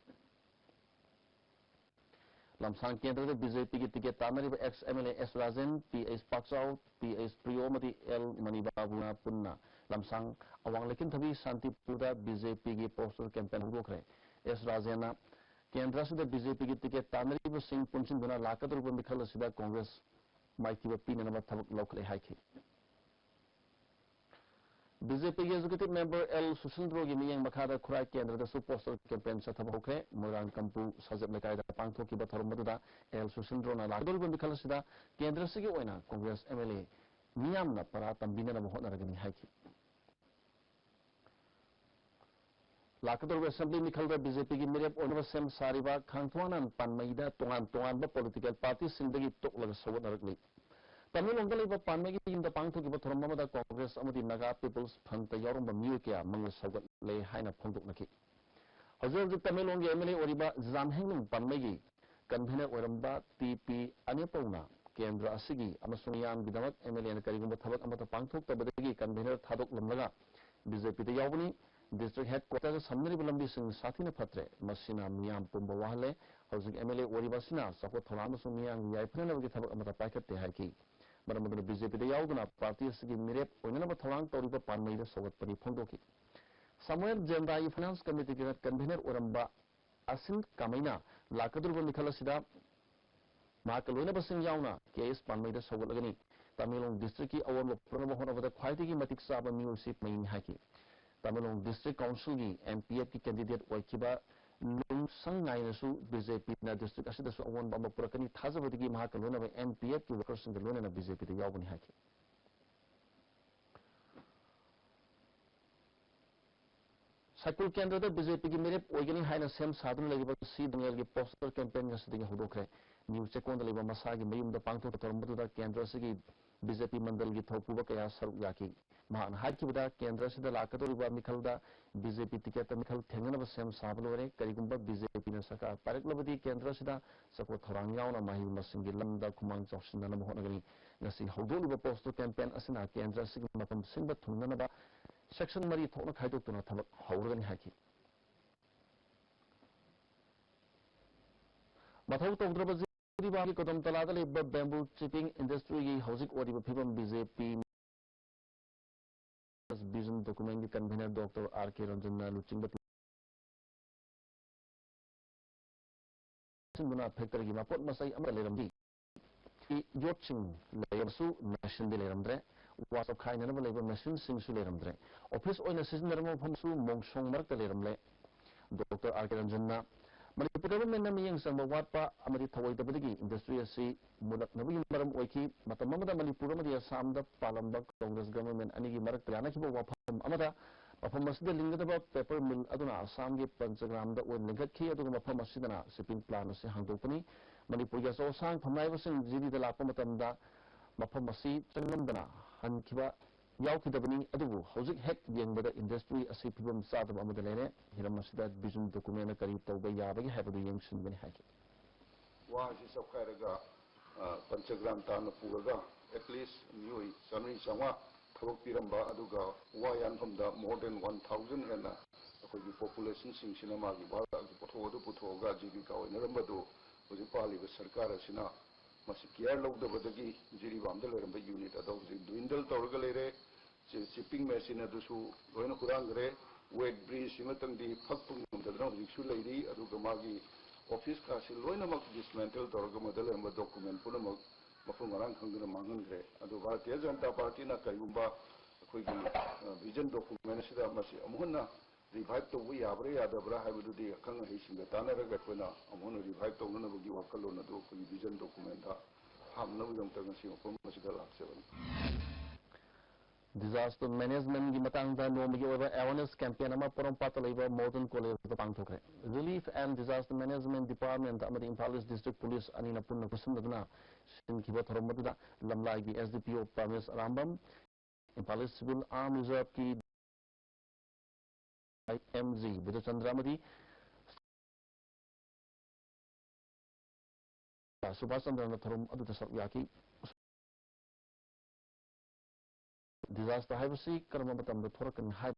ꯂꯝꯁꯥꯡ ꯀꯦꯟꯗ꯭ꯔꯗ ꯕꯤ ꯖꯦ ꯄꯤꯒꯤ ꯇꯤꯀꯦꯠ ꯇꯥꯟꯅꯔꯤꯕ ex M L A S Rajen, P H Pakchao, P H Priyo ꯑꯃꯗꯤ ꯑꯦꯜ ꯃꯅꯤꯕꯥꯕꯨꯅ ꯄꯨꯟꯅ ꯂꯝꯁꯥꯡ ꯑꯋꯥꯡ ꯂꯩꯀꯤꯟꯊꯕꯤ ꯁꯥꯟꯇꯤꯄꯨꯔꯗ ꯕꯤ ꯖꯦ ꯄꯤꯒꯤ poster campaign ꯍꯧꯗꯣꯛꯈ꯭ꯔꯦ꯫ ꯑꯦꯁ ꯔꯥꯖꯦꯟꯅ ꯀꯦꯟꯗ꯭ꯔ ꯑꯁꯤꯗ ꯕꯤ ꯖꯦ ꯄꯤꯒꯤ ꯇꯤꯀꯦꯠ ꯇꯥꯟꯅꯔꯤꯕꯁꯤꯡ ꯄꯨꯟꯁꯤꯟꯗꯨꯅ ꯂꯥꯛꯀꯗꯧꯔꯤꯕ ꯃꯤꯈꯜ ꯑꯁꯤꯗ ꯀꯣꯡꯒ꯭ꯔꯦꯁ ꯃꯥꯏꯊꯤꯕ ꯄꯤꯅꯅꯕ ꯊꯕꯛ ꯂꯧꯈꯠꯂꯦ ꯍꯥꯏꯈꯤ꯫ ꯕꯤ ꯖꯦ ꯄꯤꯒꯤ executive member ꯑꯦꯜ ꯁꯨꯁꯤꯟꯗ꯭ꯔꯣꯒꯤ ꯃꯤꯠꯌꯦꯡ ꯃꯈꯥꯗ ꯈꯨꯔꯥꯏ ꯀꯦꯟꯗ꯭ꯔꯗꯁꯨ poster campaign ꯆꯠꯊꯕ ꯍꯧꯈ꯭ꯔꯦ꯫ ꯃꯣꯏꯔꯥꯡ ꯀꯝꯄꯨ ꯁꯥꯖꯦꯞ ꯂꯩꯀꯥꯏꯗ ꯄꯥꯡꯊꯣꯛꯈꯤꯕ ꯊꯧꯔꯝ ꯑꯗꯨꯗ ꯑꯦꯜ ꯁꯨꯁꯤꯟꯗ꯭ꯔꯣꯅ ꯂꯥꯛꯀꯗꯧꯔꯤꯕ ꯃꯤꯈꯜ ꯑꯁꯤꯗ ꯀꯦꯟꯗ꯭ꯔ ꯑꯁꯤꯒꯤ ꯑꯣꯏꯅ ꯀꯣꯡꯒ꯭ꯔꯦꯁ M L A ꯃꯤꯌꯥꯝꯅ ꯄꯔꯥ ꯇꯝꯕꯤꯅꯅꯕ ꯍꯣꯠꯅꯔꯒꯅꯤ ꯍꯥꯏꯈꯤ꯫ ꯂꯥꯛꯀꯗꯧꯔꯤꯕ assembly ꯃꯤꯈꯜꯗ ꯕꯤ ꯖꯦ ꯄꯤꯒꯤ ꯃꯤꯔꯦꯞ ꯑꯣꯏꯅꯕ ꯁꯦꯝ ꯁꯥꯔꯤꯕ ꯈꯥꯡꯊ꯭ꯋꯥꯅꯟ ꯄꯥꯟꯃꯩꯗ ꯇꯣꯉꯥꯟ ꯇꯣꯉꯥꯟꯕ political partyꯁꯤꯡꯗꯒꯤ ꯇꯣꯛꯂꯒ ꯁꯧꯒꯠꯅꯔꯛꯂꯤ꯫ ꯇꯃꯦꯡꯂꯣꯡꯗ ꯂꯩꯕ ꯄꯥꯟꯃꯩꯒꯤ ꯌꯨꯝꯗ ꯄꯥꯡꯊꯣꯛꯈꯤꯕ ꯊꯧꯔꯝ ꯑꯃꯗ ꯀꯣꯡꯒ꯭ꯔꯦꯁ ꯑꯃꯗꯤ ꯅꯥꯒꯥ People's Frontꯇ ꯌꯥꯎꯔꯝꯕ ꯃꯤꯑꯣꯏ ꯀꯌꯥ ꯃꯪꯂ ꯁꯧꯒꯠꯂꯦ ꯍꯥꯏꯅ ꯐꯣꯡꯗꯣꯛꯅꯈꯤ꯫ ꯍꯧꯖꯤꯛ ꯍꯧꯖꯤꯛ ꯇꯃꯦꯡꯂꯣꯡꯒꯤ M L A ꯑꯣꯏꯔꯤꯕ ꯖꯥꯝꯍꯦꯡꯂꯨꯡ ꯄꯥꯟꯃꯩꯒꯤ convener ꯑꯣꯏꯔꯝꯕ ꯇꯤ ꯄꯤ ꯑꯅꯦꯄꯧꯅ ꯀꯦꯟꯗ꯭ꯔ ꯑꯁꯤꯒꯤ ꯑꯃꯁꯨꯡ ꯃꯤꯌꯥꯝꯒꯤꯗꯃꯛ M L Aꯅ ꯀꯔꯤꯒꯨꯝꯕ ꯊꯕꯛ ꯑꯃꯠꯇ ꯄꯥꯡꯊꯣꯛꯇꯕꯗꯒꯤ convener ꯊꯥꯗꯣꯛꯂꯝꯂꯒ ꯕꯤ ꯖꯦ ꯄꯤꯗ ꯌꯥꯎꯕꯅꯤ꯫ District Headquarter ꯁꯝꯅꯔꯤꯕ ꯂꯝꯕꯤꯁꯤꯡ ꯁꯥꯊꯤꯅ ꯐꯠꯇ꯭ꯔꯦ꯫ ꯃꯁꯤꯅ ꯃꯤꯌꯥꯝ ꯄꯨꯝꯕ ꯋꯥꯍꯜꯂꯦ꯫ ꯍꯧꯖꯤꯛ MLA ꯑꯣꯏꯔꯤꯕ ꯑꯁꯤꯅ ꯆꯥꯎꯈꯠ ꯊꯧꯔꯥꯡ ꯑꯃꯁꯨꯡ ꯃꯤꯌꯥꯝꯒꯤ ꯌꯥꯏꯐꯅꯅꯕꯒꯤ ꯊꯕꯛ ꯑꯃꯠꯇ ꯄꯥꯏꯈꯠꯇꯦ ꯍꯥꯏꯈꯤ꯫ ꯃꯔꯝ ꯑꯗꯨꯅ BJPꯗ ꯌꯥꯎꯗꯨꯅ party ꯑꯁꯤꯒꯤ ꯃꯤꯔꯦꯞ ꯑꯣꯏꯅꯅꯕ ꯊꯧꯔꯥꯡ ꯇꯧꯔꯤꯕ ꯄꯥꯟꯃꯩꯗ ꯁꯧꯒꯠꯄꯅꯤ ꯐꯣꯡꯗꯣꯛꯈꯤ꯫ ꯁꯥꯃꯨꯑꯦꯜ ꯖꯦꯟꯗꯥꯒꯤ Finance Committeeꯒꯤ convener ꯑꯣꯏꯔꯝꯕ ꯑꯁꯤꯟ ꯀꯥꯃꯩꯅ ꯂꯥꯛꯀꯗꯧꯔꯤꯕ ꯃꯤꯈꯜ ꯑꯁꯤꯗ ꯃꯍꯥꯛꯀ ꯂꯣꯏꯅꯕꯁꯤꯡ ꯌꯥꯎꯅ ꯀꯦ ꯑꯦꯁ ꯄꯥꯟꯃꯩꯗ ꯁꯧꯒꯠꯂꯒꯅꯤ꯫ ꯇꯃꯦꯡꯂꯣꯡ districtꯀꯤ ꯑꯑꯣꯟꯕ ꯄꯨꯔꯛꯅꯕ ꯍꯣꯠꯅꯕꯗ ꯈ꯭ꯋꯥꯏꯗꯒꯤ ꯃꯇꯤꯛ ꯆꯥꯕ ꯃꯤꯑꯣꯏꯁꯤ ꯃꯩꯅꯤ ꯍꯥꯏꯈꯤ꯫ ꯇꯃꯦꯡꯂꯣꯡ District Councilꯒꯤ NPFꯀꯤ candidate ꯑꯣꯏꯈꯤꯕ ꯂꯨꯡꯁꯪ ꯉꯥꯏꯅꯁꯨ BJPꯅ district ꯑꯁꯤꯗꯁꯨ ꯑꯑꯣꯟꯕ ꯑꯃ ꯄꯨꯔꯛꯀꯅꯤ ꯊꯥꯖꯕꯗꯒꯤ ꯃꯍꯥꯛꯀ ꯂꯣꯏꯅꯕ NPFꯀꯤ workerꯁꯤꯡꯒ ꯂꯣꯏꯅꯅ BJPꯗ ꯌꯥꯎꯒꯅꯤ ꯍꯥꯏꯈꯤ꯫ ꯁꯥꯏꯀꯨꯜ ꯀꯦꯟꯗ꯭ꯔꯗ BJPꯒꯤ ꯃꯤꯔꯦꯞ ꯑꯣꯏꯒꯅꯤ ꯍꯥꯏꯅ ꯁꯦꯝ ꯁꯥꯗꯨꯅ ꯂꯩꯔꯤꯕ ꯁꯤ ꯗꯥꯅꯤꯌꯦꯜꯒꯤ poster campaign ꯉꯁꯤꯗꯒꯤ ꯍꯧꯗꯣꯛꯈ꯭ꯔꯦ꯫ ꯅ꯭ꯌꯨ ꯆꯦꯛꯀꯣꯟꯗ ꯂꯩꯕ ꯃꯁꯥꯒꯤ ꯃꯌꯨꯝꯗ ꯄꯥꯡꯊꯣꯛꯄ ꯊꯧꯔꯝ ꯑꯗꯨꯗ ꯀꯦꯟꯗ꯭ꯔ ꯑꯁꯤꯒꯤ BJP ꯃꯟꯗꯜꯒꯤ ꯊꯧꯄꯨꯕ ꯀꯌꯥ ꯁꯔꯨꯛ ꯌꯥꯈꯤ꯫ ꯃꯍꯥꯛꯅ ꯍꯥꯏꯈꯤꯕꯗ ꯀꯦꯟꯗ꯭ꯔ ꯑꯁꯤꯗ ꯂꯥꯛꯀꯗꯧꯔꯤꯕ ꯃꯤꯈꯜꯗ BJP ticketꯇ ꯃꯤꯈꯜ ꯊꯦꯡꯅꯅꯕ ꯁꯦꯝ ꯁꯥꯕ ꯂꯣꯏꯔꯦ꯫ ꯀꯔꯤꯒꯨꯝꯕ BJPꯅ ꯁꯔꯀꯥꯔ ꯄꯥꯏꯔꯛꯂꯕꯗꯤ ꯀꯦꯟꯗ꯭ꯔ ꯑꯁꯤꯗ ꯆꯥꯎꯈꯠ ꯊꯧꯔꯥꯡ ꯌꯥꯎꯅ ꯃꯍꯩ ꯃꯁꯤꯡꯒꯤ ꯂꯝꯗ ꯈꯨꯃꯥꯡ ꯆꯥꯎꯁꯤꯟꯅꯅꯕ ꯍꯣꯠꯅꯒꯅꯤ꯫ ꯉꯁꯤ ꯍꯧꯗꯣꯛꯂꯤꯕ poster campaign ꯑꯁꯤꯅ ꯀꯦꯟꯗ꯭ꯔ ꯑꯁꯤꯒꯤ ꯃꯐꯝ ꯁꯤꯟꯕ ꯊꯨꯡꯅꯅꯕ section ꯃꯔꯤ ꯊꯣꯛꯅ ꯈꯥꯏꯗꯣꯛꯇꯨꯅ ꯊꯕꯛ ꯍꯧꯔꯒꯅꯤ ꯍꯥꯏꯈꯤ꯫ ꯃꯊꯧ ꯇꯧꯗ꯭ꯔꯕ ꯖꯤꯔꯤꯕꯥꯝꯒꯤ ꯀꯗꯝꯇꯂꯥꯗ ꯂꯩꯕ bamboo chipping industryꯒꯤ ꯍꯧꯖꯤꯛ ꯑꯣꯏꯔꯤꯕ ꯐꯤꯕꯝ BJP vision documentꯀꯤ convener Doctor R K ꯔꯟꯖꯟꯅ ꯂꯨꯆꯤꯡꯕ ꯁꯤꯟꯗꯨꯅ factoryꯒꯤ ꯃꯄꯣꯠ ꯃꯆꯩ ꯑꯃꯠꯇ ꯂꯩꯔꯝꯗꯦ꯫ ꯌꯣꯠꯁꯤꯡ ꯂꯩꯔꯕꯁꯨ machineꯗꯤ ꯂꯩꯔꯝꯗ꯭ꯔꯦ꯫ ꯋꯥ ꯆꯞꯈꯥꯏꯅꯅꯕ ꯂꯩꯕ machineꯁꯤꯡꯁꯨ ꯂꯩꯔꯝꯗ꯭ꯔꯦ꯫ Office ꯑꯣꯏꯅ ꯁꯤꯖꯤꯟꯅꯔꯝꯕ ꯃꯐꯝꯁꯨ ꯃꯣꯡꯁꯣꯡ ꯃꯔꯛꯇ ꯂꯩꯔꯝꯂꯦ꯫ Doctor R K ꯔꯟꯖꯟꯅ ꯃꯅꯤꯄꯨꯔ governmentꯅ ꯃꯤꯠꯌꯦꯡ ꯆꯪꯕ ꯋꯥꯠꯄ ꯑꯃꯗꯤ ꯊꯧꯑꯣꯏꯗꯕꯗꯒꯤ industry ꯑꯁꯤ ꯃꯨꯠꯂꯛꯅꯕꯒꯤ ꯃꯔꯝ ꯑꯣꯏꯈꯤ꯫ ꯃꯇꯝ ꯑꯃꯗ ꯃꯅꯤꯄꯨꯔ ꯑꯃꯗꯤ ꯑꯁꯥꯝꯗ ꯄꯥꯜꯂꯝꯕ Congress government ꯑꯅꯤꯒꯤ ꯃꯔꯛꯇ ꯌꯥꯅꯈꯤꯕ ꯋꯥꯐꯝ ꯑꯃꯗ ꯃꯐꯝ ꯑꯁꯤꯗ ꯂꯤꯡꯒꯗꯕ paper mill ꯑꯗꯨꯅ ꯑꯁꯥꯝꯒꯤ ꯄꯟꯆꯒ꯭ꯔꯥꯝꯗ ꯑꯣꯏꯅ ꯂꯤꯡꯈꯠꯈꯤ, ꯑꯗꯨꯒ ꯃꯐꯝ ꯑꯁꯤꯗꯅ shipping plant ꯑꯁꯤ ꯍꯥꯡꯗꯣꯛꯄꯅꯤ꯫ ꯃꯅꯤꯄꯨꯔꯒꯤ ꯑꯆꯧ ꯑꯁꯥꯡ ꯐꯝꯅꯥꯏꯕꯁꯤꯡ ꯖꯤꯔꯤꯗ ꯂꯥꯛꯄ ꯃꯇꯝꯗ ꯃꯐꯝ ꯑꯁꯤ ꯆꯪꯂꯝꯗꯅ ꯍꯟꯈꯤꯕ ꯌꯥꯎꯈꯤꯗꯕꯅꯤ, ꯑꯗꯨꯕꯨ ꯍꯧꯖꯤꯛ ꯍꯦꯛ ꯌꯦꯡꯕꯗ industry ꯑꯁꯤ ꯐꯤꯕꯝ ꯆꯥꯗꯕ ꯑꯃꯗ ꯂꯩꯔꯦ꯫ ꯍꯤꯔꯝ ꯑꯁꯤꯗ vision documentꯅ ꯀꯔꯤ ꯇꯧꯕ ꯌꯥꯕꯒꯦ ꯍꯥꯏꯕꯗꯨ ꯌꯦꯡꯁꯤꯟꯒꯅꯤ ꯍꯥꯏꯈꯤ꯫ ꯋꯥꯁꯤ ꯆꯞꯈꯥꯏꯔꯒ, ꯑ, ꯄꯟꯆꯒ꯭ꯔꯥꯝ ꯇꯥꯅ ꯄꯨꯔꯒ at least ꯃꯤꯑꯣꯏ ꯆꯥꯃꯔꯤ ꯆꯥꯝꯃꯉꯥ ꯊꯕꯛ ꯄꯤꯔꯝꯕ, ꯑꯗꯨꯒ ꯋꯥ ꯌꯥꯟꯐꯝꯗ more than one thousand ꯍꯦꯟꯅ ꯑꯩꯈꯣꯏꯒꯤ ꯄꯣꯄꯨꯂꯦꯁꯟꯁꯤꯡꯁꯤꯅ ꯃꯥꯒꯤ ꯚꯥꯔꯥꯒꯤ ꯄꯣꯠꯊꯣꯛ ꯑꯗꯨ ꯄꯨꯊꯣꯛꯑꯒ ꯖꯤꯕꯤꯀꯥ ꯑꯣꯏꯅꯔꯝꯕꯗꯨ ꯍꯧꯖꯤꯛ ꯄꯥꯜꯂꯤꯕ ꯁꯔꯀꯥꯔ ꯑꯁꯤꯅ ꯃꯁꯤ ꯀꯤꯌꯔ ꯂꯧꯗꯕꯗꯒꯤ ꯖꯤꯔꯤꯕꯥꯝꯗ ꯂꯩꯔꯝꯕ ꯌꯨꯅꯤꯠ ꯑꯗꯣ ꯍꯧꯖꯤꯛ ꯗ꯭ꯋꯤꯟꯗꯜ ꯇꯧꯔꯒ ꯂꯩꯔꯦ꯫ ꯆꯤ-, ꯆꯤꯞꯄꯤꯡ ꯃꯦꯆꯤꯟ ꯑꯗꯨꯁꯨ ꯂꯣꯏꯅ ꯍꯨꯔꯥꯟꯈ꯭ꯔꯦ꯫ ꯋꯦꯠ ꯕ꯭ꯔꯤꯖ ꯑꯃꯇꯪꯗꯤ ꯐꯛꯄ ꯉꯝꯗꯗꯅ ꯍꯧꯖꯤꯛꯁꯨ ꯂꯩꯔꯤ꯫ ꯑꯗꯨꯒ ꯃꯥꯒꯤ ꯑꯣꯐꯤꯁ ꯀꯥꯁꯤ ꯂꯣꯏꯅꯃꯛ ꯗꯤꯁꯃꯦꯟꯇꯜ ꯇꯧꯔꯒ ꯃꯗ ꯂꯩꯔꯝꯕ ꯗꯣꯀꯨꯃꯦꯟ ꯄꯨꯝꯅꯃꯛ ꯃꯐꯝ ꯃꯔꯥꯡ ꯈꯪꯗꯅ ꯃꯥꯡꯍꯟꯈ꯭ꯔꯦ꯫ ꯑꯗꯨ ꯚꯥꯔꯇꯤꯌ ꯖꯅꯇꯥ ꯄꯥꯔꯇꯤꯅ ꯀꯔꯤꯒꯨꯝꯕ ꯑꯩꯈꯣꯏꯒꯤ, ꯑ, ꯚꯤꯖꯟ ꯗꯣꯀꯨꯃꯦꯟ ꯑꯁꯤꯗ ꯃꯁꯤ ꯑꯃꯨꯛ ꯍꯟꯅ ꯔꯤꯚꯥꯏꯚ ꯇꯧꯕ ꯌꯥꯕ꯭ꯔꯥ ꯌꯥꯗꯕ꯭ꯔꯥ ꯍꯥꯏꯕꯗꯨꯗꯤ ꯑꯈꯪ ꯑꯍꯩꯁꯤꯡꯒ ꯇꯥꯟꯅꯔꯒ ꯑꯩꯈꯣꯏꯅ ꯑꯃꯨꯛ ꯍꯟꯅ ꯔꯤꯚꯥꯏꯚ ꯇꯧꯅꯅꯕꯒꯤ ꯋꯥꯈꯜꯂꯣꯟ ꯑꯗꯨ ꯑꯩꯈꯣꯏꯒꯤ ꯚꯤꯖꯟ ꯗꯣꯀꯨꯃꯦꯟꯗ ꯍꯥꯞꯅꯕꯒꯤꯗꯃꯛꯇ ꯉꯁꯤ ꯃꯐꯝ ꯑꯁꯤꯗ ꯂꯥꯛꯆꯕꯅꯤ꯫ Disaster managementꯀꯤ ꯃꯇꯥꯡꯗ ꯅꯣꯡꯃꯒꯤ ꯑꯣꯏꯕ awareness campaign ꯑꯃ ꯄꯣꯔꯣꯝꯄꯥꯠꯇ ꯂꯩꯕ Modern Collegeꯇ ꯄꯥꯡꯊꯣꯛꯈ꯭ꯔꯦ꯫ Relief and Disaster Management Department ꯑꯃꯗꯤ ꯏꯝꯐꯥꯜ East District Police ꯑꯅꯤꯅ ꯄꯨꯟꯅ ꯈꯨꯠꯁꯝꯅꯗꯨꯅ ꯁꯤꯟꯈꯤꯕ ꯊꯧꯔꯝ ꯑꯗꯨꯗ ꯂꯝꯂꯥꯏꯒꯤ S D P O ꯄ꯭ꯔꯥꯃꯦꯁ Arambam, Imphal East Civil Arm Reserveꯀꯤ I M G Budhachandra ꯑꯃꯗꯤ ꯁꯨꯚꯥꯁ ꯆꯟꯗ꯭ꯔꯅ ꯊꯧꯔꯝ ꯑꯗꯨꯗ ꯁꯔꯨꯛ ꯌꯥꯈꯤ꯫ Disaster ꯍꯥꯏꯕꯁꯤ ꯀꯔꯝꯕ ꯃꯇꯝꯗ ꯊꯣꯔꯛꯀꯅꯤ ꯍꯥꯏꯕ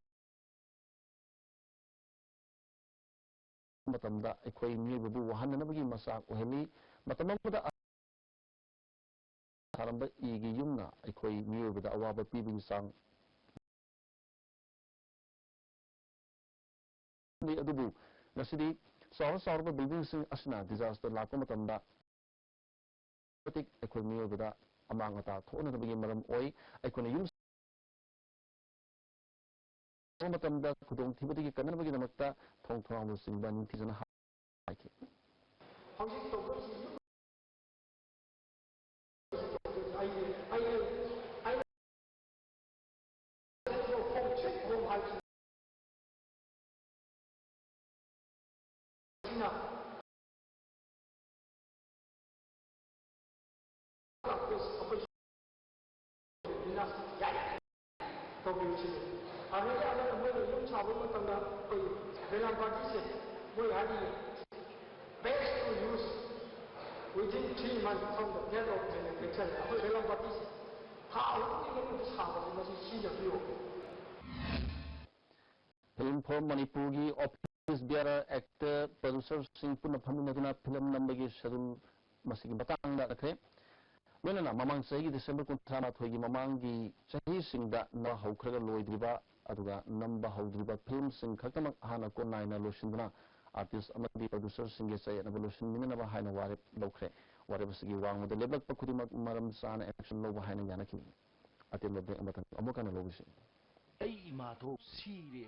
ꯃꯇꯝꯗ ꯑꯩꯈꯣꯏ ꯃꯤꯑꯣꯏꯕꯕꯨ ꯋꯥꯍꯟꯅꯅꯕꯒꯤ ꯃꯆꯥꯛ ꯑꯣꯏꯍꯜꯂꯤ꯫ ꯃꯇꯝ ꯑꯃꯗ ꯁꯥꯔꯝꯕ ꯏꯒꯤ ꯌꯨꯝꯅ ꯑꯩꯈꯣꯏ ꯃꯤꯑꯣꯏꯕꯗ ꯑꯋꯥꯕ ꯄꯤꯕꯒꯤ ꯆꯥꯡ ꯑꯗꯨꯕꯨ ꯉꯁꯤꯗꯤ ꯆꯥꯎꯔ ꯆꯥꯎꯔꯕ buildingꯁꯤꯡ ꯑꯁꯤꯅ disaster ꯂꯥꯛꯄ ꯃꯇꯝꯗ ꯃꯇꯤꯛ ꯑꯩꯈꯣꯏ ꯃꯤꯑꯣꯏꯕꯗ ꯑꯃꯥꯡ ꯑꯇꯥ ꯊꯣꯛꯍꯟꯅꯕꯒꯤ ꯃꯔꯝ ꯑꯣꯏ꯫ ꯑꯩꯈꯣꯏꯅ ꯌꯨꯝ ꯃꯇꯝꯗ ꯈꯨꯗꯣꯡꯊꯤꯕꯗꯒꯤ ꯀꯟꯅꯕꯒꯤꯗꯃꯛꯇ ꯊꯣꯡ ꯊꯣꯡꯅꯥꯎꯅꯆꯤꯡꯕ ꯅꯤꯡꯊꯤꯖꯅ ꯍꯥꯏꯈꯤ꯫ ꯍꯧꯖꯤꯛ ꯇꯧꯗꯣꯏꯁꯤ ꯑꯩꯒꯤ, ꯑꯩꯒꯤ, ꯑꯩꯅ ꯈꯣꯡ ꯁꯤꯠ ꯈꯣꯡ ꯍꯥꯏꯁꯤ꯫ ꯑꯁꯤꯅ ꯑꯩꯈꯣꯏ ꯇꯧꯕꯤꯔꯤꯁꯤꯅꯤ꯫ ꯑꯗꯒꯤ ꯑꯃꯅ ꯃꯣꯏꯅ ꯌꯨꯝ ꯁꯥꯕ ꯃꯇꯝꯗ ꯑꯩꯈꯣꯏ ꯕꯦꯂꯥꯝ ꯄꯥꯔꯇꯤꯁꯦ ꯃꯣꯏ ꯍꯥꯏꯔꯤꯅꯦ, best to use within three months from the date of manufacture꯫ ꯑꯩꯈꯣꯏ ꯕꯦꯂꯥꯝ ꯄꯥꯔꯇꯤꯁꯦ ꯊꯥ ꯑꯍꯨꯝꯒꯤ ꯃꯅꯨꯡꯗ ꯁꯥꯕꯁꯦ ꯃꯁꯤ ꯁꯤꯖꯤꯟꯅꯕꯤꯌꯣ꯫ Film for ꯃꯅꯤꯄꯨꯔꯒꯤ office bearer, actor, producerꯁꯤꯡ ꯄꯨꯟꯅ ꯐꯝꯃꯤꯟꯅꯗꯨꯅ film ꯅꯝꯕꯒꯤ schedule ꯃꯁꯤꯒꯤ ꯃꯇꯥꯡꯗ ꯅꯈ꯭ꯔꯦ꯫ ꯂꯣꯏꯅꯅ ꯃꯃꯥꯡ ꯆꯍꯤꯒꯤ December ꯀꯨꯟꯊ꯭ꯔꯥ ꯃꯥꯊꯣꯏꯒꯤ ꯃꯃꯥꯡꯒꯤ ꯆꯍꯤꯁꯤꯡꯗ ꯅꯝꯕ ꯍꯧꯈ꯭ꯔꯒ ꯂꯣꯏꯗ꯭ꯔꯤꯕ, ꯑꯗꯨꯒ ꯅꯝꯕ ꯍꯧꯗ꯭ꯔꯤꯕ filmꯁꯤꯡ ꯈꯛꯇꯃꯛ ꯍꯥꯟꯅ ꯀꯣꯟ ꯅꯥꯏꯅ ꯂꯣꯏꯁꯤꯟꯗꯨꯅ artist ꯑꯃꯗꯤ producerꯁꯤꯡꯒꯤ ꯆꯌꯦꯠꯅꯕ ꯂꯣꯏꯁꯤꯟꯃꯤꯟꯅꯅꯕ ꯍꯥꯏꯅ ꯋꯥꯔꯦꯞ ꯂꯧꯈ꯭ꯔꯦ꯫ ꯋꯥꯔꯦꯞ ꯑꯁꯤꯒꯤ ꯋꯥꯡꯃꯗ ꯂꯦꯞꯂꯛꯄ ꯈꯨꯗꯤꯡꯃꯛ ꯃꯔꯝ ꯆꯥꯅ action ꯂꯧꯕ ꯍꯥꯏꯅ ꯌꯥꯅꯈꯤ꯫ ꯑꯇꯦꯟꯕ break ꯑꯃꯇꯪ ꯑꯃꯨꯛ ꯍꯟꯅ ꯂꯧꯕꯤꯁꯤ꯫ ꯑꯩ ꯏꯃꯥꯊꯣꯛ ꯁꯤꯔꯦ꯫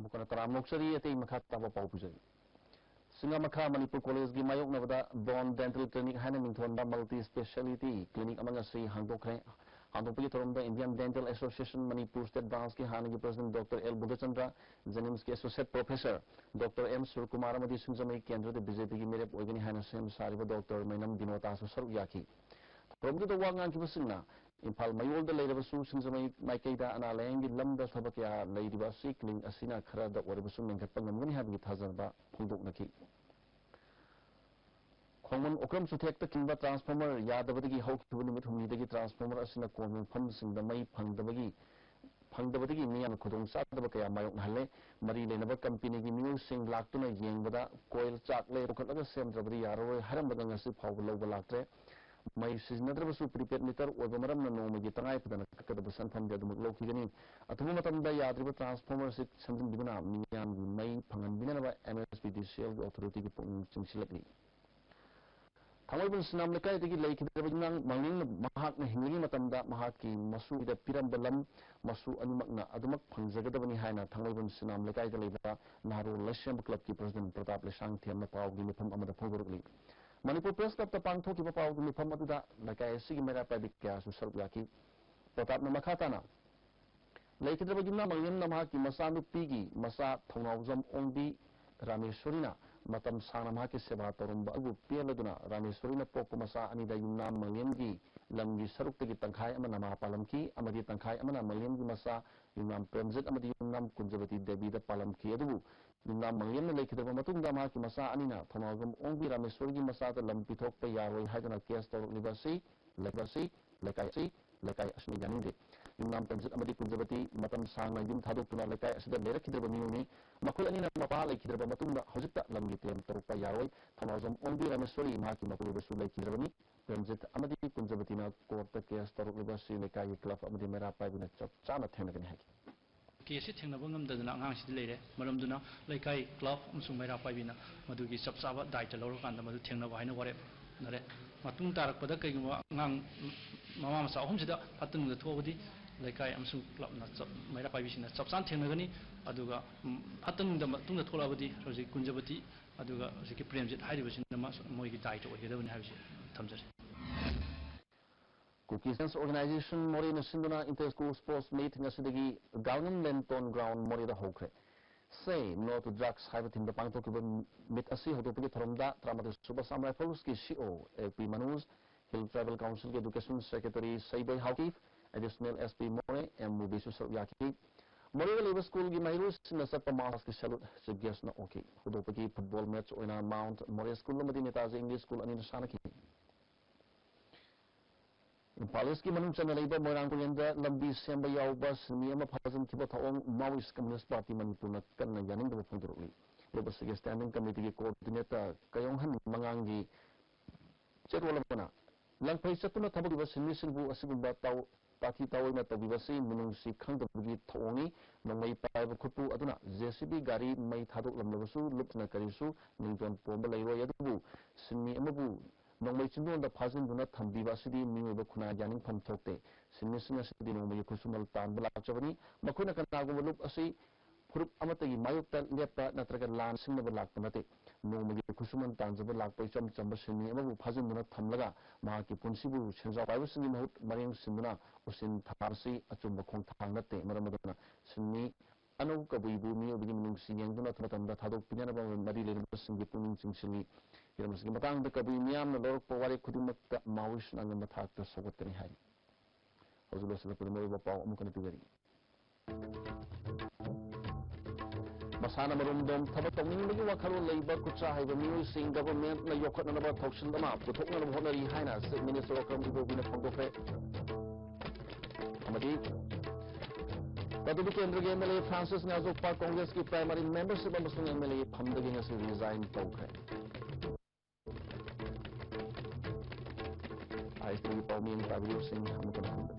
ꯑꯃꯨꯛꯀꯅ ꯇꯔꯥꯝꯅ ꯑꯣꯛꯆꯔꯤ꯫ ꯑꯇꯩ ꯃꯈꯥ ꯇꯥꯕ ꯄꯥꯎ ꯄꯤꯖꯔꯤ꯫ ꯁꯤꯡꯉꯥꯃꯈꯥ ꯃꯅꯤꯄꯨꯔ ꯀꯣꯂꯦꯖꯒꯤ ꯃꯥꯌꯣꯛꯅꯕꯗ Bone Dental Clinic ꯍꯥꯏꯅ ꯃꯤꯡꯊꯣꯟꯕ multi speciality clinic ꯑꯃ ꯉꯁꯤ ꯍꯥꯡꯗꯣꯛꯈ꯭ꯔꯦ꯫ ꯍꯥꯡꯗꯣꯛꯄꯒꯤ ꯊꯧꯔꯝꯗ Indian Dental Association Manipur State Branchꯀꯤ ꯍꯥꯟꯅꯒꯤ president Doctor L Budhachandra, JNIMSꯀꯤ associate professor Doctor M Surkumar ꯑꯃꯗꯤ ꯁꯤꯡꯖꯃꯩ ꯀꯦꯟꯗ꯭ꯔꯗ BJPꯒꯤ ꯃꯤꯔꯦꯞ ꯑꯣꯏꯒꯅꯤ ꯍꯥꯏꯅ ꯁꯦꯝ ꯁꯥꯔꯤꯕ Doctor ꯃꯩꯅꯝ ꯕꯤꯅꯣꯇꯥꯁꯨ ꯁꯔꯨꯛ ꯌꯥꯈꯤ꯫ ꯊꯧꯔꯝꯗꯨꯗ ꯋꯥ ꯉꯥꯡꯈꯤꯕꯁꯤꯡꯅ ꯏꯝꯐꯥꯜ ꯃꯌꯣꯜꯗ ꯂꯩꯔꯕꯁꯨ ꯁꯤꯡꯖꯃꯩ ꯃꯥꯏꯀꯩꯗ ꯑꯅꯥ ꯂꯥꯌꯦꯡꯒꯤ ꯂꯝꯗ ꯊꯕꯛ ꯀꯌꯥ ꯂꯩꯔꯤꯕ ꯑꯁꯤ clinic ꯑꯁꯤꯅ ꯈꯔꯗ ꯑꯣꯏꯔꯕꯁꯨ ꯃꯦꯟꯈꯠꯄ ꯉꯝꯒꯅꯤ ꯍꯥꯏꯕꯒꯤ ꯊꯥꯖꯕ ꯐꯣꯡꯗꯣꯛꯅꯈꯤ꯫ ꯈꯣꯡꯃꯟ ꯑꯣꯀ꯭ꯔꯝ ꯆꯨꯊꯦꯛꯇ ꯈꯤꯟꯕ transformer ꯌꯥꯗꯕꯗꯒꯤ ꯍꯧꯈꯤꯕ ꯅꯨꯃꯤꯠ ꯍꯨꯝꯅꯤꯗꯒꯤ transformer ꯑꯁꯤꯅ ꯀꯣꯟꯕ ꯃꯐꯝꯁꯤꯡꯗ ꯃꯩ ꯐꯪꯗꯕꯒꯤ ꯐꯪꯗꯕꯗꯒꯤ ꯃꯤꯌꯥꯝꯅ ꯈꯨꯗꯣꯡ ꯆꯥꯗꯕ ꯀꯌꯥ ꯃꯥꯌꯣꯛꯅꯍꯜꯂꯦ꯫ ꯃꯔꯤ ꯂꯩꯅꯕ companyꯒꯤ ꯃꯤꯑꯣꯏꯁꯤꯡ ꯂꯥꯛꯇꯨꯅ ꯌꯦꯡꯕꯗ coil ꯆꯥꯛꯂꯦ, ꯄꯨꯈꯠꯂꯒ ꯁꯦꯝꯗ꯭ꯔꯕꯗꯤ ꯌꯥꯔꯔꯣꯏ ꯍꯥꯏꯔꯝꯕꯗ ꯉꯁꯤ ꯐꯥꯎꯕ ꯂꯧꯕ ꯂꯥꯛꯇ꯭ꯔꯦ꯫ ꯃꯩ ꯁꯤꯖꯤꯟꯅꯗ꯭ꯔꯕꯁꯨ prepaid meter ꯑꯣꯏꯕ ꯃꯔꯝꯅ ꯅꯣꯡꯃꯒꯤ ꯇꯉꯥꯏ ꯐꯗꯅ ꯀꯛꯀꯗꯕ ꯁꯦꯟꯐꯝꯗꯤ ꯑꯗꯨꯃꯛ ꯂꯧꯈꯤꯒꯅꯤ꯫ ꯑꯊꯨꯕ ꯃꯇꯝꯗ ꯌꯥꯗ꯭ꯔꯤꯕ transformer ꯑꯁꯤ ꯁꯦꯝꯖꯤꯟꯕꯤꯗꯨꯅ ꯃꯤꯌꯥꯝꯒꯤ ꯃꯩ ꯐꯪꯍꯟꯕꯤꯅꯅꯕ MSPDCLꯒꯤ authorityꯒꯤ ꯄꯨꯛꯅꯤꯡ ꯆꯤꯡꯁꯤꯜꯂꯛꯂꯤ꯫ ꯊꯥꯡꯃꯩꯕꯟ ꯁꯤꯅꯥꯝ ꯂꯩꯀꯥꯏꯗꯒꯤ ꯂꯩꯈꯤꯗ꯭ꯔꯕ ꯌꯨꯝꯅꯥꯡ ꯃꯥꯡꯂꯦꯝꯅ ꯃꯍꯥꯛꯅ ꯍꯤꯡꯂꯤꯉꯩ ꯃꯇꯝꯗ ꯃꯍꯥꯛꯀꯤ ꯃꯁꯨꯗ ꯄꯤꯔꯝꯕ ꯂꯝ ꯃꯁꯨ ꯑꯅꯤꯃꯛꯅ ꯑꯗꯨꯃꯛ ꯐꯪꯖꯒꯗꯕꯅꯤ ꯍꯥꯏꯅ ꯊꯥꯡꯃꯩꯕꯟ ꯁꯤꯅꯥꯝ ꯂꯩꯀꯥꯏꯗ ꯂꯩꯕ ꯅꯍꯥꯔꯣꯜ ꯂꯩꯁꯦꯝꯕ clubꯀꯤ president ꯄ꯭ꯔꯇꯥꯞ ꯂꯩꯁꯥꯡꯊꯦꯝꯅ ꯄꯥꯎꯒꯤ ꯃꯤꯐꯝ ꯑꯃꯗ ꯐꯣꯡꯗꯣꯔꯛꯂꯤ꯫ ꯃꯅꯤꯄꯨꯔ Press Clubꯇ ꯄꯥꯡꯊꯣꯛꯈꯤꯕ ꯄꯥꯎꯒꯤ ꯃꯤꯐꯝ ꯑꯗꯨꯗ ꯂꯩꯀꯥꯏ ꯑꯁꯤꯒꯤ ꯃꯩꯔꯥ ꯄꯥꯏꯕꯤ ꯀꯌꯥꯁꯨ ꯁꯔꯨꯛ ꯌꯥꯈꯤ꯫ ꯄ꯭ꯔꯇꯥꯞꯅ ꯃꯈꯥ ꯇꯥꯅ ꯂꯩꯈꯤꯗ꯭ꯔꯕ ꯌꯨꯝꯅꯥꯝ ꯃꯥꯡꯂꯦꯝꯅ ꯃꯍꯥꯛꯀꯤ ꯃꯆꯥꯅꯨꯄꯤꯒꯤ ꯃꯆꯥ ꯊꯧꯅꯥꯎꯖꯝ ꯑꯣꯡꯕꯤ ꯔꯥꯃꯦꯁꯣꯔꯤꯅ ꯃꯇꯝ ꯁꯥꯡꯅ ꯃꯍꯥꯛꯀꯤ ꯁꯦꯕꯥ ꯇꯧꯔꯝꯕ ꯑꯗꯨꯕꯨ ꯄꯦꯜꯂꯗꯨꯅ ꯔꯥꯃꯦꯁꯣꯔꯤꯅ ꯄꯣꯛꯄ ꯃꯆꯥ ꯑꯅꯤꯗ ꯌꯨꯝꯅꯥꯝ ꯃꯥꯡꯂꯦꯝꯒꯤ ꯂꯝꯒꯤ ꯁꯔꯨꯛꯇꯒꯤ ꯇꯪꯈꯥꯏ ꯑꯃ ꯅꯃꯥ ꯄꯥꯜꯂꯝꯈꯤ ꯑꯃꯗꯤ ꯇꯪꯈꯥꯏ ꯑꯃꯅ ꯃꯥꯡꯂꯦꯝꯒꯤ ꯃꯆꯥ ꯌꯨꯝꯅꯥꯝ ꯄ꯭ꯔꯦꯝꯖꯤꯠ ꯑꯃꯗꯤ ꯌꯨꯝꯅꯥꯝ ꯀꯨꯟꯖꯕꯇꯤ ꯗꯦꯕꯤꯗ ꯄꯥꯜꯂꯝꯈꯤ꯫ ꯑꯗꯨꯕꯨ ꯌꯨꯝꯅꯥꯝ ꯃꯥꯡꯂꯦꯝꯅ ꯂꯩꯈꯤꯗ꯭ꯔꯕ ꯃꯇꯨꯡꯗ ꯃꯍꯥꯛꯀꯤ ꯃꯆꯥ ꯑꯅꯤꯅ ꯊꯧꯅꯥꯎꯖꯝ ꯑꯣꯡꯕꯤ ꯔꯥꯃꯦꯁꯣꯔꯤꯒꯤ ꯃꯆꯥꯗ ꯂꯝ ꯄꯤꯊꯣꯛꯄ ꯌꯥꯔꯣꯏ ꯍꯥꯏꯗꯨꯅ case ꯇꯧꯔꯛꯂꯤꯕ ꯑꯁꯤ ꯂꯩꯕ ꯑꯁꯤ ꯂꯩꯀꯥꯏ ꯑꯁꯤ ꯂꯩꯀꯥꯏ ꯑꯁꯤꯅ ꯌꯥꯅꯤꯡꯗꯦ꯫ ꯌꯨꯝꯅꯥꯝ ꯄ꯭ꯔꯦꯝꯖꯤꯠ ꯑꯃꯗꯤ ꯀꯨꯟꯖꯕꯇꯤ ꯃꯇꯝ ꯁꯥꯡꯅ ꯌꯨꯝ ꯊꯥꯗꯣꯛꯇꯨꯅ ꯂꯩꯀꯥꯏ ꯑꯁꯤꯗ ꯂꯩꯔꯛꯈꯤꯗ꯭ꯔꯕ ꯃꯤꯑꯣꯏꯅꯤ꯫ ꯃꯈꯣꯏ ꯑꯅꯤꯅ ꯃꯄꯥ ꯂꯩꯈꯤꯗ꯭ꯔꯕ ꯃꯇꯨꯡꯗ ꯍꯧꯖꯤꯛꯇ ꯂꯝꯒꯤ claim ꯇꯧꯔꯛꯄ ꯌꯥꯔꯣꯏ꯫ ꯊꯧꯅꯥꯎꯖꯝ ꯑꯣꯡꯕꯤ ꯔꯥꯃꯦꯁꯣꯔꯤ ꯃꯍꯥꯛꯀꯤ ꯃꯄꯨꯔꯣꯏꯕꯁꯨ ꯂꯩꯈꯤꯗ꯭ꯔꯕꯅꯤ꯫ ꯄ꯭ꯔꯦꯝꯖꯤꯠ ꯑꯃꯗꯤ ꯀꯨꯟꯖꯕꯇꯤꯅ courtꯇ case ꯇꯧꯔꯛꯂꯤꯕ ꯑꯁꯤ ꯂꯩꯀꯥꯏꯒꯤ club ꯑꯃꯗꯤ ꯃꯩꯔꯥ ꯄꯥꯏꯕꯅ ꯆꯞ ꯆꯥꯅ ꯊꯦꯡꯅꯒꯅꯤ ꯍꯥꯏꯈꯤ꯫ Caseꯁꯤ ꯊꯦꯡꯅꯕ ꯉꯝꯗꯗꯅ ꯑꯉꯥꯡꯁꯤꯗ ꯂꯩꯔꯦ꯫ ꯃꯔꯝꯗꯨꯅ ꯂꯩꯀꯥꯏ club ꯑꯃꯁꯨꯡ ꯃꯩꯔꯥ ꯄꯥꯏꯕꯤꯅ ꯃꯗꯨꯒꯤ ꯆꯞ ꯆꯥꯕ ꯗꯥꯏꯇ ꯂꯧꯔꯀꯥꯟꯗ ꯃꯗꯨ ꯊꯦꯡꯅꯕ ꯍꯥꯏꯅ ꯋꯥꯔꯦꯞꯅꯔꯦ꯫ ꯃꯇꯨꯡ ꯇꯥꯔꯛꯄꯗ ꯀꯩꯒꯨꯝꯕ ꯑꯉꯥꯡ ꯃꯃꯥ ꯃꯆꯥ ꯑꯍꯨꯝꯁꯤꯗ ꯐꯠꯇ ꯅꯨꯡꯗ ꯊꯣꯛꯑꯕꯗꯤ ꯂꯩꯀꯥꯏ ꯑꯃꯁꯨꯡ ꯀ꯭ꯂꯕꯅ ꯆꯞ-, ꯃꯩꯔꯥ ꯄꯥꯏꯕꯤꯁꯤꯡꯅ ꯆꯞ ꯆꯥꯅ ꯊꯦꯡꯅꯒꯅꯤ꯫ ꯑꯗꯨꯒ, ꯎꯝ, ꯍꯟꯇꯪꯗ ꯃꯇꯨꯡꯗ ꯊꯣꯛꯂꯛꯑꯕꯗꯤ ꯍꯧꯖꯤꯛ ꯀꯨꯟꯖꯕꯇꯤ ꯑꯗꯨꯒ ꯍꯧꯖꯤꯛꯀꯤ ꯄ꯭ꯔꯦꯝꯖꯤꯠ ꯍꯥꯏꯔꯤꯕꯁꯤꯅ ꯃꯥꯁꯨ ꯃꯣꯏꯒꯤ ꯗꯥꯏꯇ ꯑꯣꯏꯒꯗꯕꯅꯤ ꯍꯥꯏꯕꯁꯤ ꯊꯝꯖꯔꯤ꯫ Kuki Students Organization ꯃꯣꯔꯦꯅ ꯁꯤꯟꯗꯨꯅ Inter School Sports Meet ꯉꯁꯤꯗꯒꯤ Galngam Lenton Ground ꯃꯣꯔꯦꯗ ꯍꯧꯈ꯭ꯔꯦ꯫ Say No to Drugs ꯍꯥꯏꯕ theme ꯗ ꯄꯥꯡꯊꯣꯛꯈꯤꯕ meet ꯑꯁꯤ ꯍꯧꯗꯣꯛꯄꯒꯤ ꯊꯧꯔꯝꯗ ꯇꯔꯥꯃꯥꯊꯣꯏ ꯁꯨꯕ Assam Rifles ꯀꯤ C O, A P Manoj, Hill Tribal Council ꯒꯤ Education Secretary ꯁꯩꯕꯩ Haokip, Additional S P ꯃꯣꯔꯦ, M ꯃꯨꯕꯤꯁꯨ ꯁꯔꯨꯛ ꯌꯥꯈꯤ꯫ ꯃꯣꯔꯦꯗ ꯂꯩꯕ ꯁ꯭ꯀꯨꯜꯒꯤ ꯃꯍꯩꯔꯣꯏꯁꯤꯡꯅ ꯆꯠꯄ march past ꯀꯤ salute Chief Guest ꯅ ꯑꯣꯛꯈꯤ꯫ ꯍꯧꯗꯣꯛꯄꯒꯤ football match ꯑꯣꯏꯅ Mount ꯃꯣꯔꯦ ꯁ꯭ꯀꯨꯜ ꯑꯃꯗꯤ ꯅꯦꯇꯥꯖꯤ ꯏꯪꯂꯤꯁ ꯁ꯭ꯀꯨꯜ ꯑꯅꯤꯅ ꯁꯥꯟꯅꯈꯤ꯫ ꯏꯝꯐꯥꯜ ꯏꯁꯀꯤ ꯃꯅꯨꯡ ꯆꯟꯅ ꯂꯩꯕ ꯃꯣꯏꯔꯥꯡ ꯀꯨꯂꯦꯟꯗ ꯂꯝꯕꯤ ꯁꯦꯝꯕ ꯌꯥꯎꯕ ꯁꯤꯟꯃꯤ ꯑꯃ ꯐꯥꯖꯤꯟꯈꯤꯕ ꯊꯧꯑꯣꯡ Maoist Communist Party ꯃꯅꯤꯄꯨꯔꯅ ꯀꯟꯅ ꯌꯥꯅꯤꯡꯗꯕ ꯐꯣꯡꯗꯣꯔꯛꯂꯤ꯫ ꯂꯨꯞ ꯑꯁꯤꯒꯤ Standing Committee ꯒꯤ Coordinator ꯀꯌꯣꯡꯍꯟ ꯃꯉꯥꯡꯒꯤ ꯆꯦꯔꯣꯜ ꯑꯃꯅ ꯂꯪꯐꯩ ꯆꯠꯇꯨꯅ ꯊꯕꯛ ꯇꯧꯔꯤꯕ ꯁꯤꯟꯃꯤꯁꯤꯡꯕꯨ ꯑꯁꯤꯒꯨꯝꯕ ꯇꯥꯎ-, ꯇꯥꯊꯤ ꯇꯥꯑꯣꯏꯅ ꯇꯧꯕꯤꯕ ꯑꯁꯤ ꯃꯤꯅꯨꯡꯁꯤ ꯈꯪꯗꯕꯒꯤ ꯊꯧꯑꯣꯡꯅꯤ꯫ ꯅꯣꯡꯃꯩ ꯄꯥꯏꯕ ꯈꯨꯠꯄꯨ ꯑꯗꯨꯅ J C B ꯒꯥꯔꯤ ꯃꯩ ꯊꯥꯗꯣꯛꯂꯝꯂꯕꯁꯨ ꯂꯨꯞꯅ ꯀꯔꯤꯁꯨ ꯅꯤꯡꯖꯣꯟ ꯄꯣꯝꯕ ꯂꯩꯔꯣꯏ꯫ ꯑꯗꯨꯕꯨ ꯁꯤꯟꯃꯤ ꯑꯃꯕꯨ ꯅꯣꯡꯃꯩ ꯆꯤꯟꯗꯣꯟꯗ ꯐꯥꯖꯤꯟꯗꯨꯅ ꯊꯝꯕꯤꯕ ꯑꯁꯤꯗꯤ ꯃꯤꯑꯣꯏꯕ ꯈꯨꯟꯅꯥꯏ ꯌꯥꯅꯤꯡꯐꯝ ꯊꯣꯛꯇꯦ꯫ ꯁꯤꯟꯃꯤꯁꯤꯡ ꯑꯁꯤꯗꯤ ꯅꯣꯡꯃꯒꯤ ꯈꯨꯠꯁꯨꯃꯟ ꯇꯥꯟꯕ ꯂꯥꯛꯆꯕꯅꯤ꯫ ꯃꯈꯣꯏꯅ ꯀꯅꯥꯒꯨꯝꯕ ꯂꯨꯞ ꯑꯁꯤ ꯐꯨꯔꯨꯞ ꯑꯃꯠꯇꯒꯤ ꯃꯥꯌꯣꯛꯇ ꯂꯦꯞꯄ ꯅꯠꯇ꯭ꯔꯒ ꯂꯥꯟ ꯁꯤꯟꯅꯕ ꯂꯥꯛꯄ ꯅꯠꯇꯦ꯫ ꯅꯣꯡꯃꯒꯤ ꯈꯨꯠꯁꯨꯃꯟ ꯇꯥꯟꯖꯕ ꯂꯥꯛꯄ ꯏꯆꯝ ꯆꯝꯕ ꯁꯤꯟꯃꯤ ꯑꯃꯕꯨ ꯐꯥꯖꯤꯟꯗꯨꯅ ꯊꯝꯂꯒ ꯃꯍꯥꯛꯀꯤ ꯄꯨꯟꯁꯤꯕꯨ ꯁꯦꯟꯖꯥꯎ ꯄꯥꯏꯕꯁꯤꯡꯒꯤ ꯃꯍꯨꯠ ꯃꯔꯦꯡ ꯁꯤꯟꯗꯨꯅ ꯎꯁꯤꯟ ꯊꯥꯕꯁꯤ ꯑꯆꯨꯝꯕ ꯈꯣꯡꯊꯥꯡ ꯅꯠꯇꯦ꯫ ꯃꯔꯝ ꯑꯗꯨꯅ ꯁꯤꯟꯃꯤ ꯑꯅꯧ ꯀꯕꯨꯏꯕꯨ ꯃꯤꯑꯣꯏꯕꯒꯤ ꯃꯤꯅꯨꯡꯁꯤ ꯌꯦꯡꯗꯨꯅ ꯃꯇꯝꯗ ꯊꯥꯗꯣꯛꯄꯤꯅꯅꯕ ꯃꯔꯤ ꯂꯩꯅꯕꯁꯤꯡꯒꯤ ꯄꯨꯛꯅꯤꯡ ꯆꯤꯡꯁꯤꯜꯂꯤ꯫ ꯍꯤꯔꯝ ꯑꯁꯤꯒꯤ ꯃꯇꯥꯡꯗ ꯀꯕꯨꯏ ꯃꯤꯌꯥꯝꯅ ꯂꯧꯔꯛꯄ ꯋꯥꯔꯦꯞ ꯈꯨꯗꯤꯡꯃꯛꯇ ꯃꯥꯋꯤꯁꯅ ꯑꯉꯝꯕ ꯊꯥꯛꯇ ꯁꯧꯒꯠꯀꯅꯤ ꯍꯥꯏꯔꯤ꯫ ꯍꯧꯖꯤꯛ ꯂꯣꯏꯁꯤꯜꯂꯛꯄꯗ ꯃꯔꯨꯑꯣꯏꯕ ꯄꯥꯎ ꯑꯃꯨꯛ ꯍꯟꯅ ꯄꯤꯖꯔꯤ꯫ ꯃꯁꯥꯅ ꯃꯔꯣꯝꯗꯣꯝ ꯊꯕꯛ ꯇꯧꯅꯤꯡꯕꯒꯤ ꯋꯥꯈꯜꯂꯣꯟ ꯂꯩꯕ ꯈꯨꯠꯁꯥ ꯍꯩꯕ ꯃꯤꯑꯣꯏꯁꯤꯡ government ꯅ ꯌꯣꯛꯈꯠꯅꯅꯕ ꯊꯧꯁꯤꯜ ꯑꯃ ꯄꯨꯊꯣꯛꯅꯅꯕ ꯍꯣꯠꯅꯔꯤ ꯍꯥꯏꯅ Chief Minister ꯑꯣꯀ꯭ꯔꯝ ꯏꯕꯣꯕꯤꯅ ꯐꯣꯡꯗꯣꯛꯈ꯭ꯔꯦ꯫ ꯑꯃꯗꯤ ꯀꯥꯡꯄꯣꯛꯄꯤ ꯀꯦꯟꯗ꯭ꯔꯒꯤ M L A Francis ꯉꯥꯖꯣꯛꯄ Congress ꯀꯤ primary membership ꯑꯃꯁꯨꯡ M L A ꯐꯝꯗꯒꯤ ꯉꯁꯤ resign ꯇꯧꯈ꯭ꯔꯦ꯫ ꯑꯥꯏ ꯑꯦꯁ ꯇꯤꯒꯤ ꯄꯥꯎꯃꯤ ꯇꯥꯕꯤꯔꯤꯕꯁꯤꯡ ꯑꯃꯨꯛ ꯍꯟꯅ ꯍꯟꯕ꯫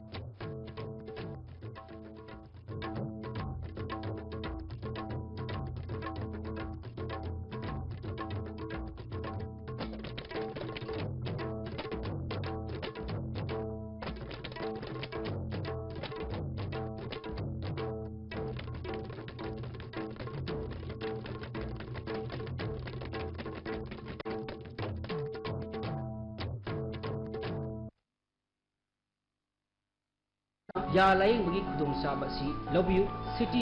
ꯌꯥ ꯂꯥꯌꯦꯡꯕꯒꯤ ꯈꯨꯗꯣꯡꯆꯥꯕ ꯑꯁꯤ ꯂꯧꯕꯤꯌꯨ꯫ ꯁꯤꯇꯤ